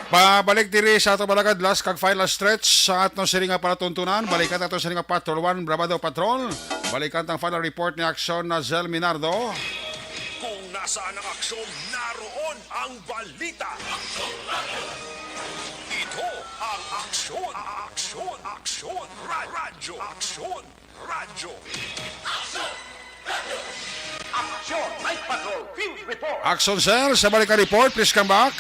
Pabalik diri sa ato balagad, last kag final stretch sa aton sini nga palatuntunan. Balikan ato sini nga Patrol One, Brabado Patrol. Balikan tang final report ni Aksyon na Zel Minardo. Kung nasaan ang aksyon, naroon ang balita. Ito ang aksyon, aksyon, aksyon, ra-, radyo, aksyon, radyo. Action Night Patrol Field Report. Action Cell, sa balik ang report, please come back.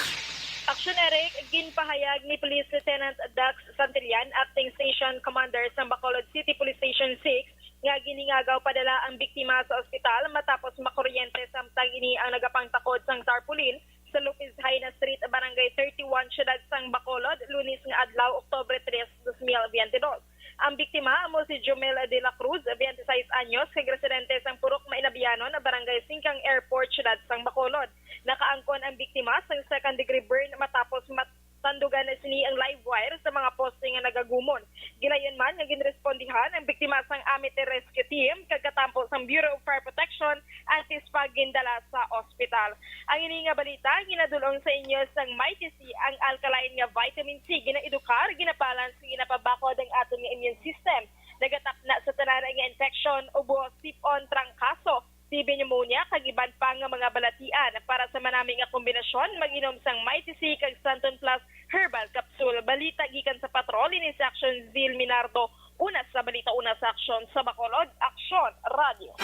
Action Eric, ginpahayag ni Police Lieutenant Dax Santillan, Acting Station Commander sa Bacolod City Police Station six, nga giningagaw padala ang biktima sa ospital matapos makuryente samtang ini ang nagapangtakod sang tarpaulin sa Lopez Jaena Street, Barangay thirty-one, Siyudad sang Bacolod, Lunes nga adlaw, Oktubre tres, dos mil biyente dos. Ang biktima amo si Jomel de la Cruz, biyente sais anyos, kag residente sang Purok Mainabianon, Barangay Singkang Airport, Siyudad sang Bacolod. Nakaangkon ang biktima sang second degree burn matapos mat-, tandugan na sini ang live wire sa mga poste nga nagagumon. Gilayon man nga ginrespondihan ang biktima sang Amity Rescue Team kag katampo sang Bureau of Fire Protection antes pa gindala sa ospital. Ang ini nga balita ginadul-ong sa inyo sang Mighty C, ang alkaline nga vitamin C, ginaedukar, ginabalance, ginapabakod ang aton nga immune system. Nagatapna sa tanan nga infection, ubo, sip-on, trangkaso, T B pneumonia, kag iban pa nga mga balatian. Para sa manami nga kombinasyon, mag-inom sang Mighty C kag Santon Plus Herbal Capsule. Balita gikan sa Patrol, ini si Action Zil Minardo. Una sa balita, una sa aksyon sa Bacolod, Aksyon Radio.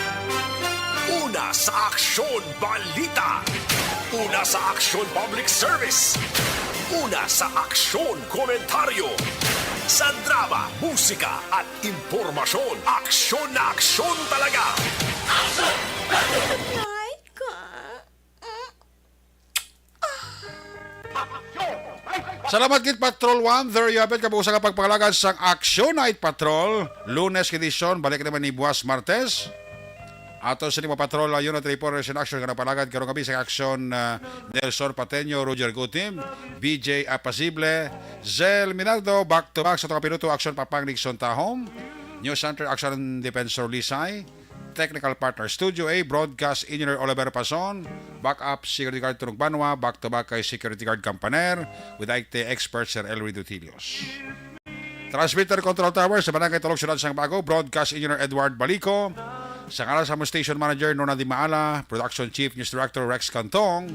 Una sa aksyon, balita. Una sa aksyon, public service. Una sa aksyon, komentaryo. Sa drama, musika, at impormasyon, aksyon na aksyon talaga. Ay, ka. Salamat gid, Patrol One. There you have it. Kabuusan nga pagpangalagad sang Action Night Patrol. Lunes nga edisyon. Balik naman ni buwas Martes. Ato sa mga patrol, uh, unit reporters in action nga napalagad karong gabi sa action, uh, Nelson Pateño, Roger Gutim, B J Apasible, Zel Minardo, back to back sa tuwa piloto, action Papang Nixon Tahom, News Center, action Defensor Lisay, technical partner Studio A, broadcast engineer Oliver Pason, backup security guard Tunog Banwa, back to back kay security guard Campaner, with I T expert Sir Elry Dutilios. Transmitter Control Tower sa Barangay Tulog, Siyudad sang Bago, broadcast engineer Edward Balico. Sa ngalan sa among station manager, Nona Di Maala, production chief, news director, Rex Cantong.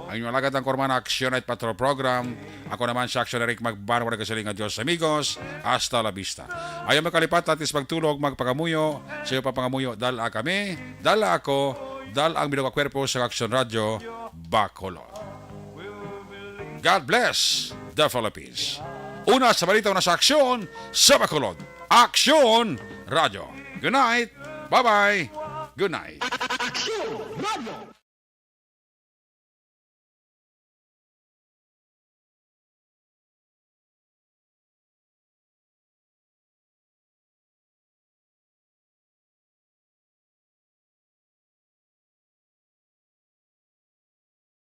Ang inyong alagad ang Kormana Action Night Patrol Program. Ako naman sa Action Eric Magban, wala kasiling, adios amigos. Hasta la vista. Ayaw makalipat, latis magtulog, magpangamuyo. Sa iyo pa pangamuyo, dala kami, dala ako, dala ang bilog nga kwerpo sa Action Radio, Bacolod. God bless the Philippines. Una sa balita, una sa aksyon sa Bacolod. Aksyon Radio. Good night. Bye-bye. Good night. Aksyon Radio.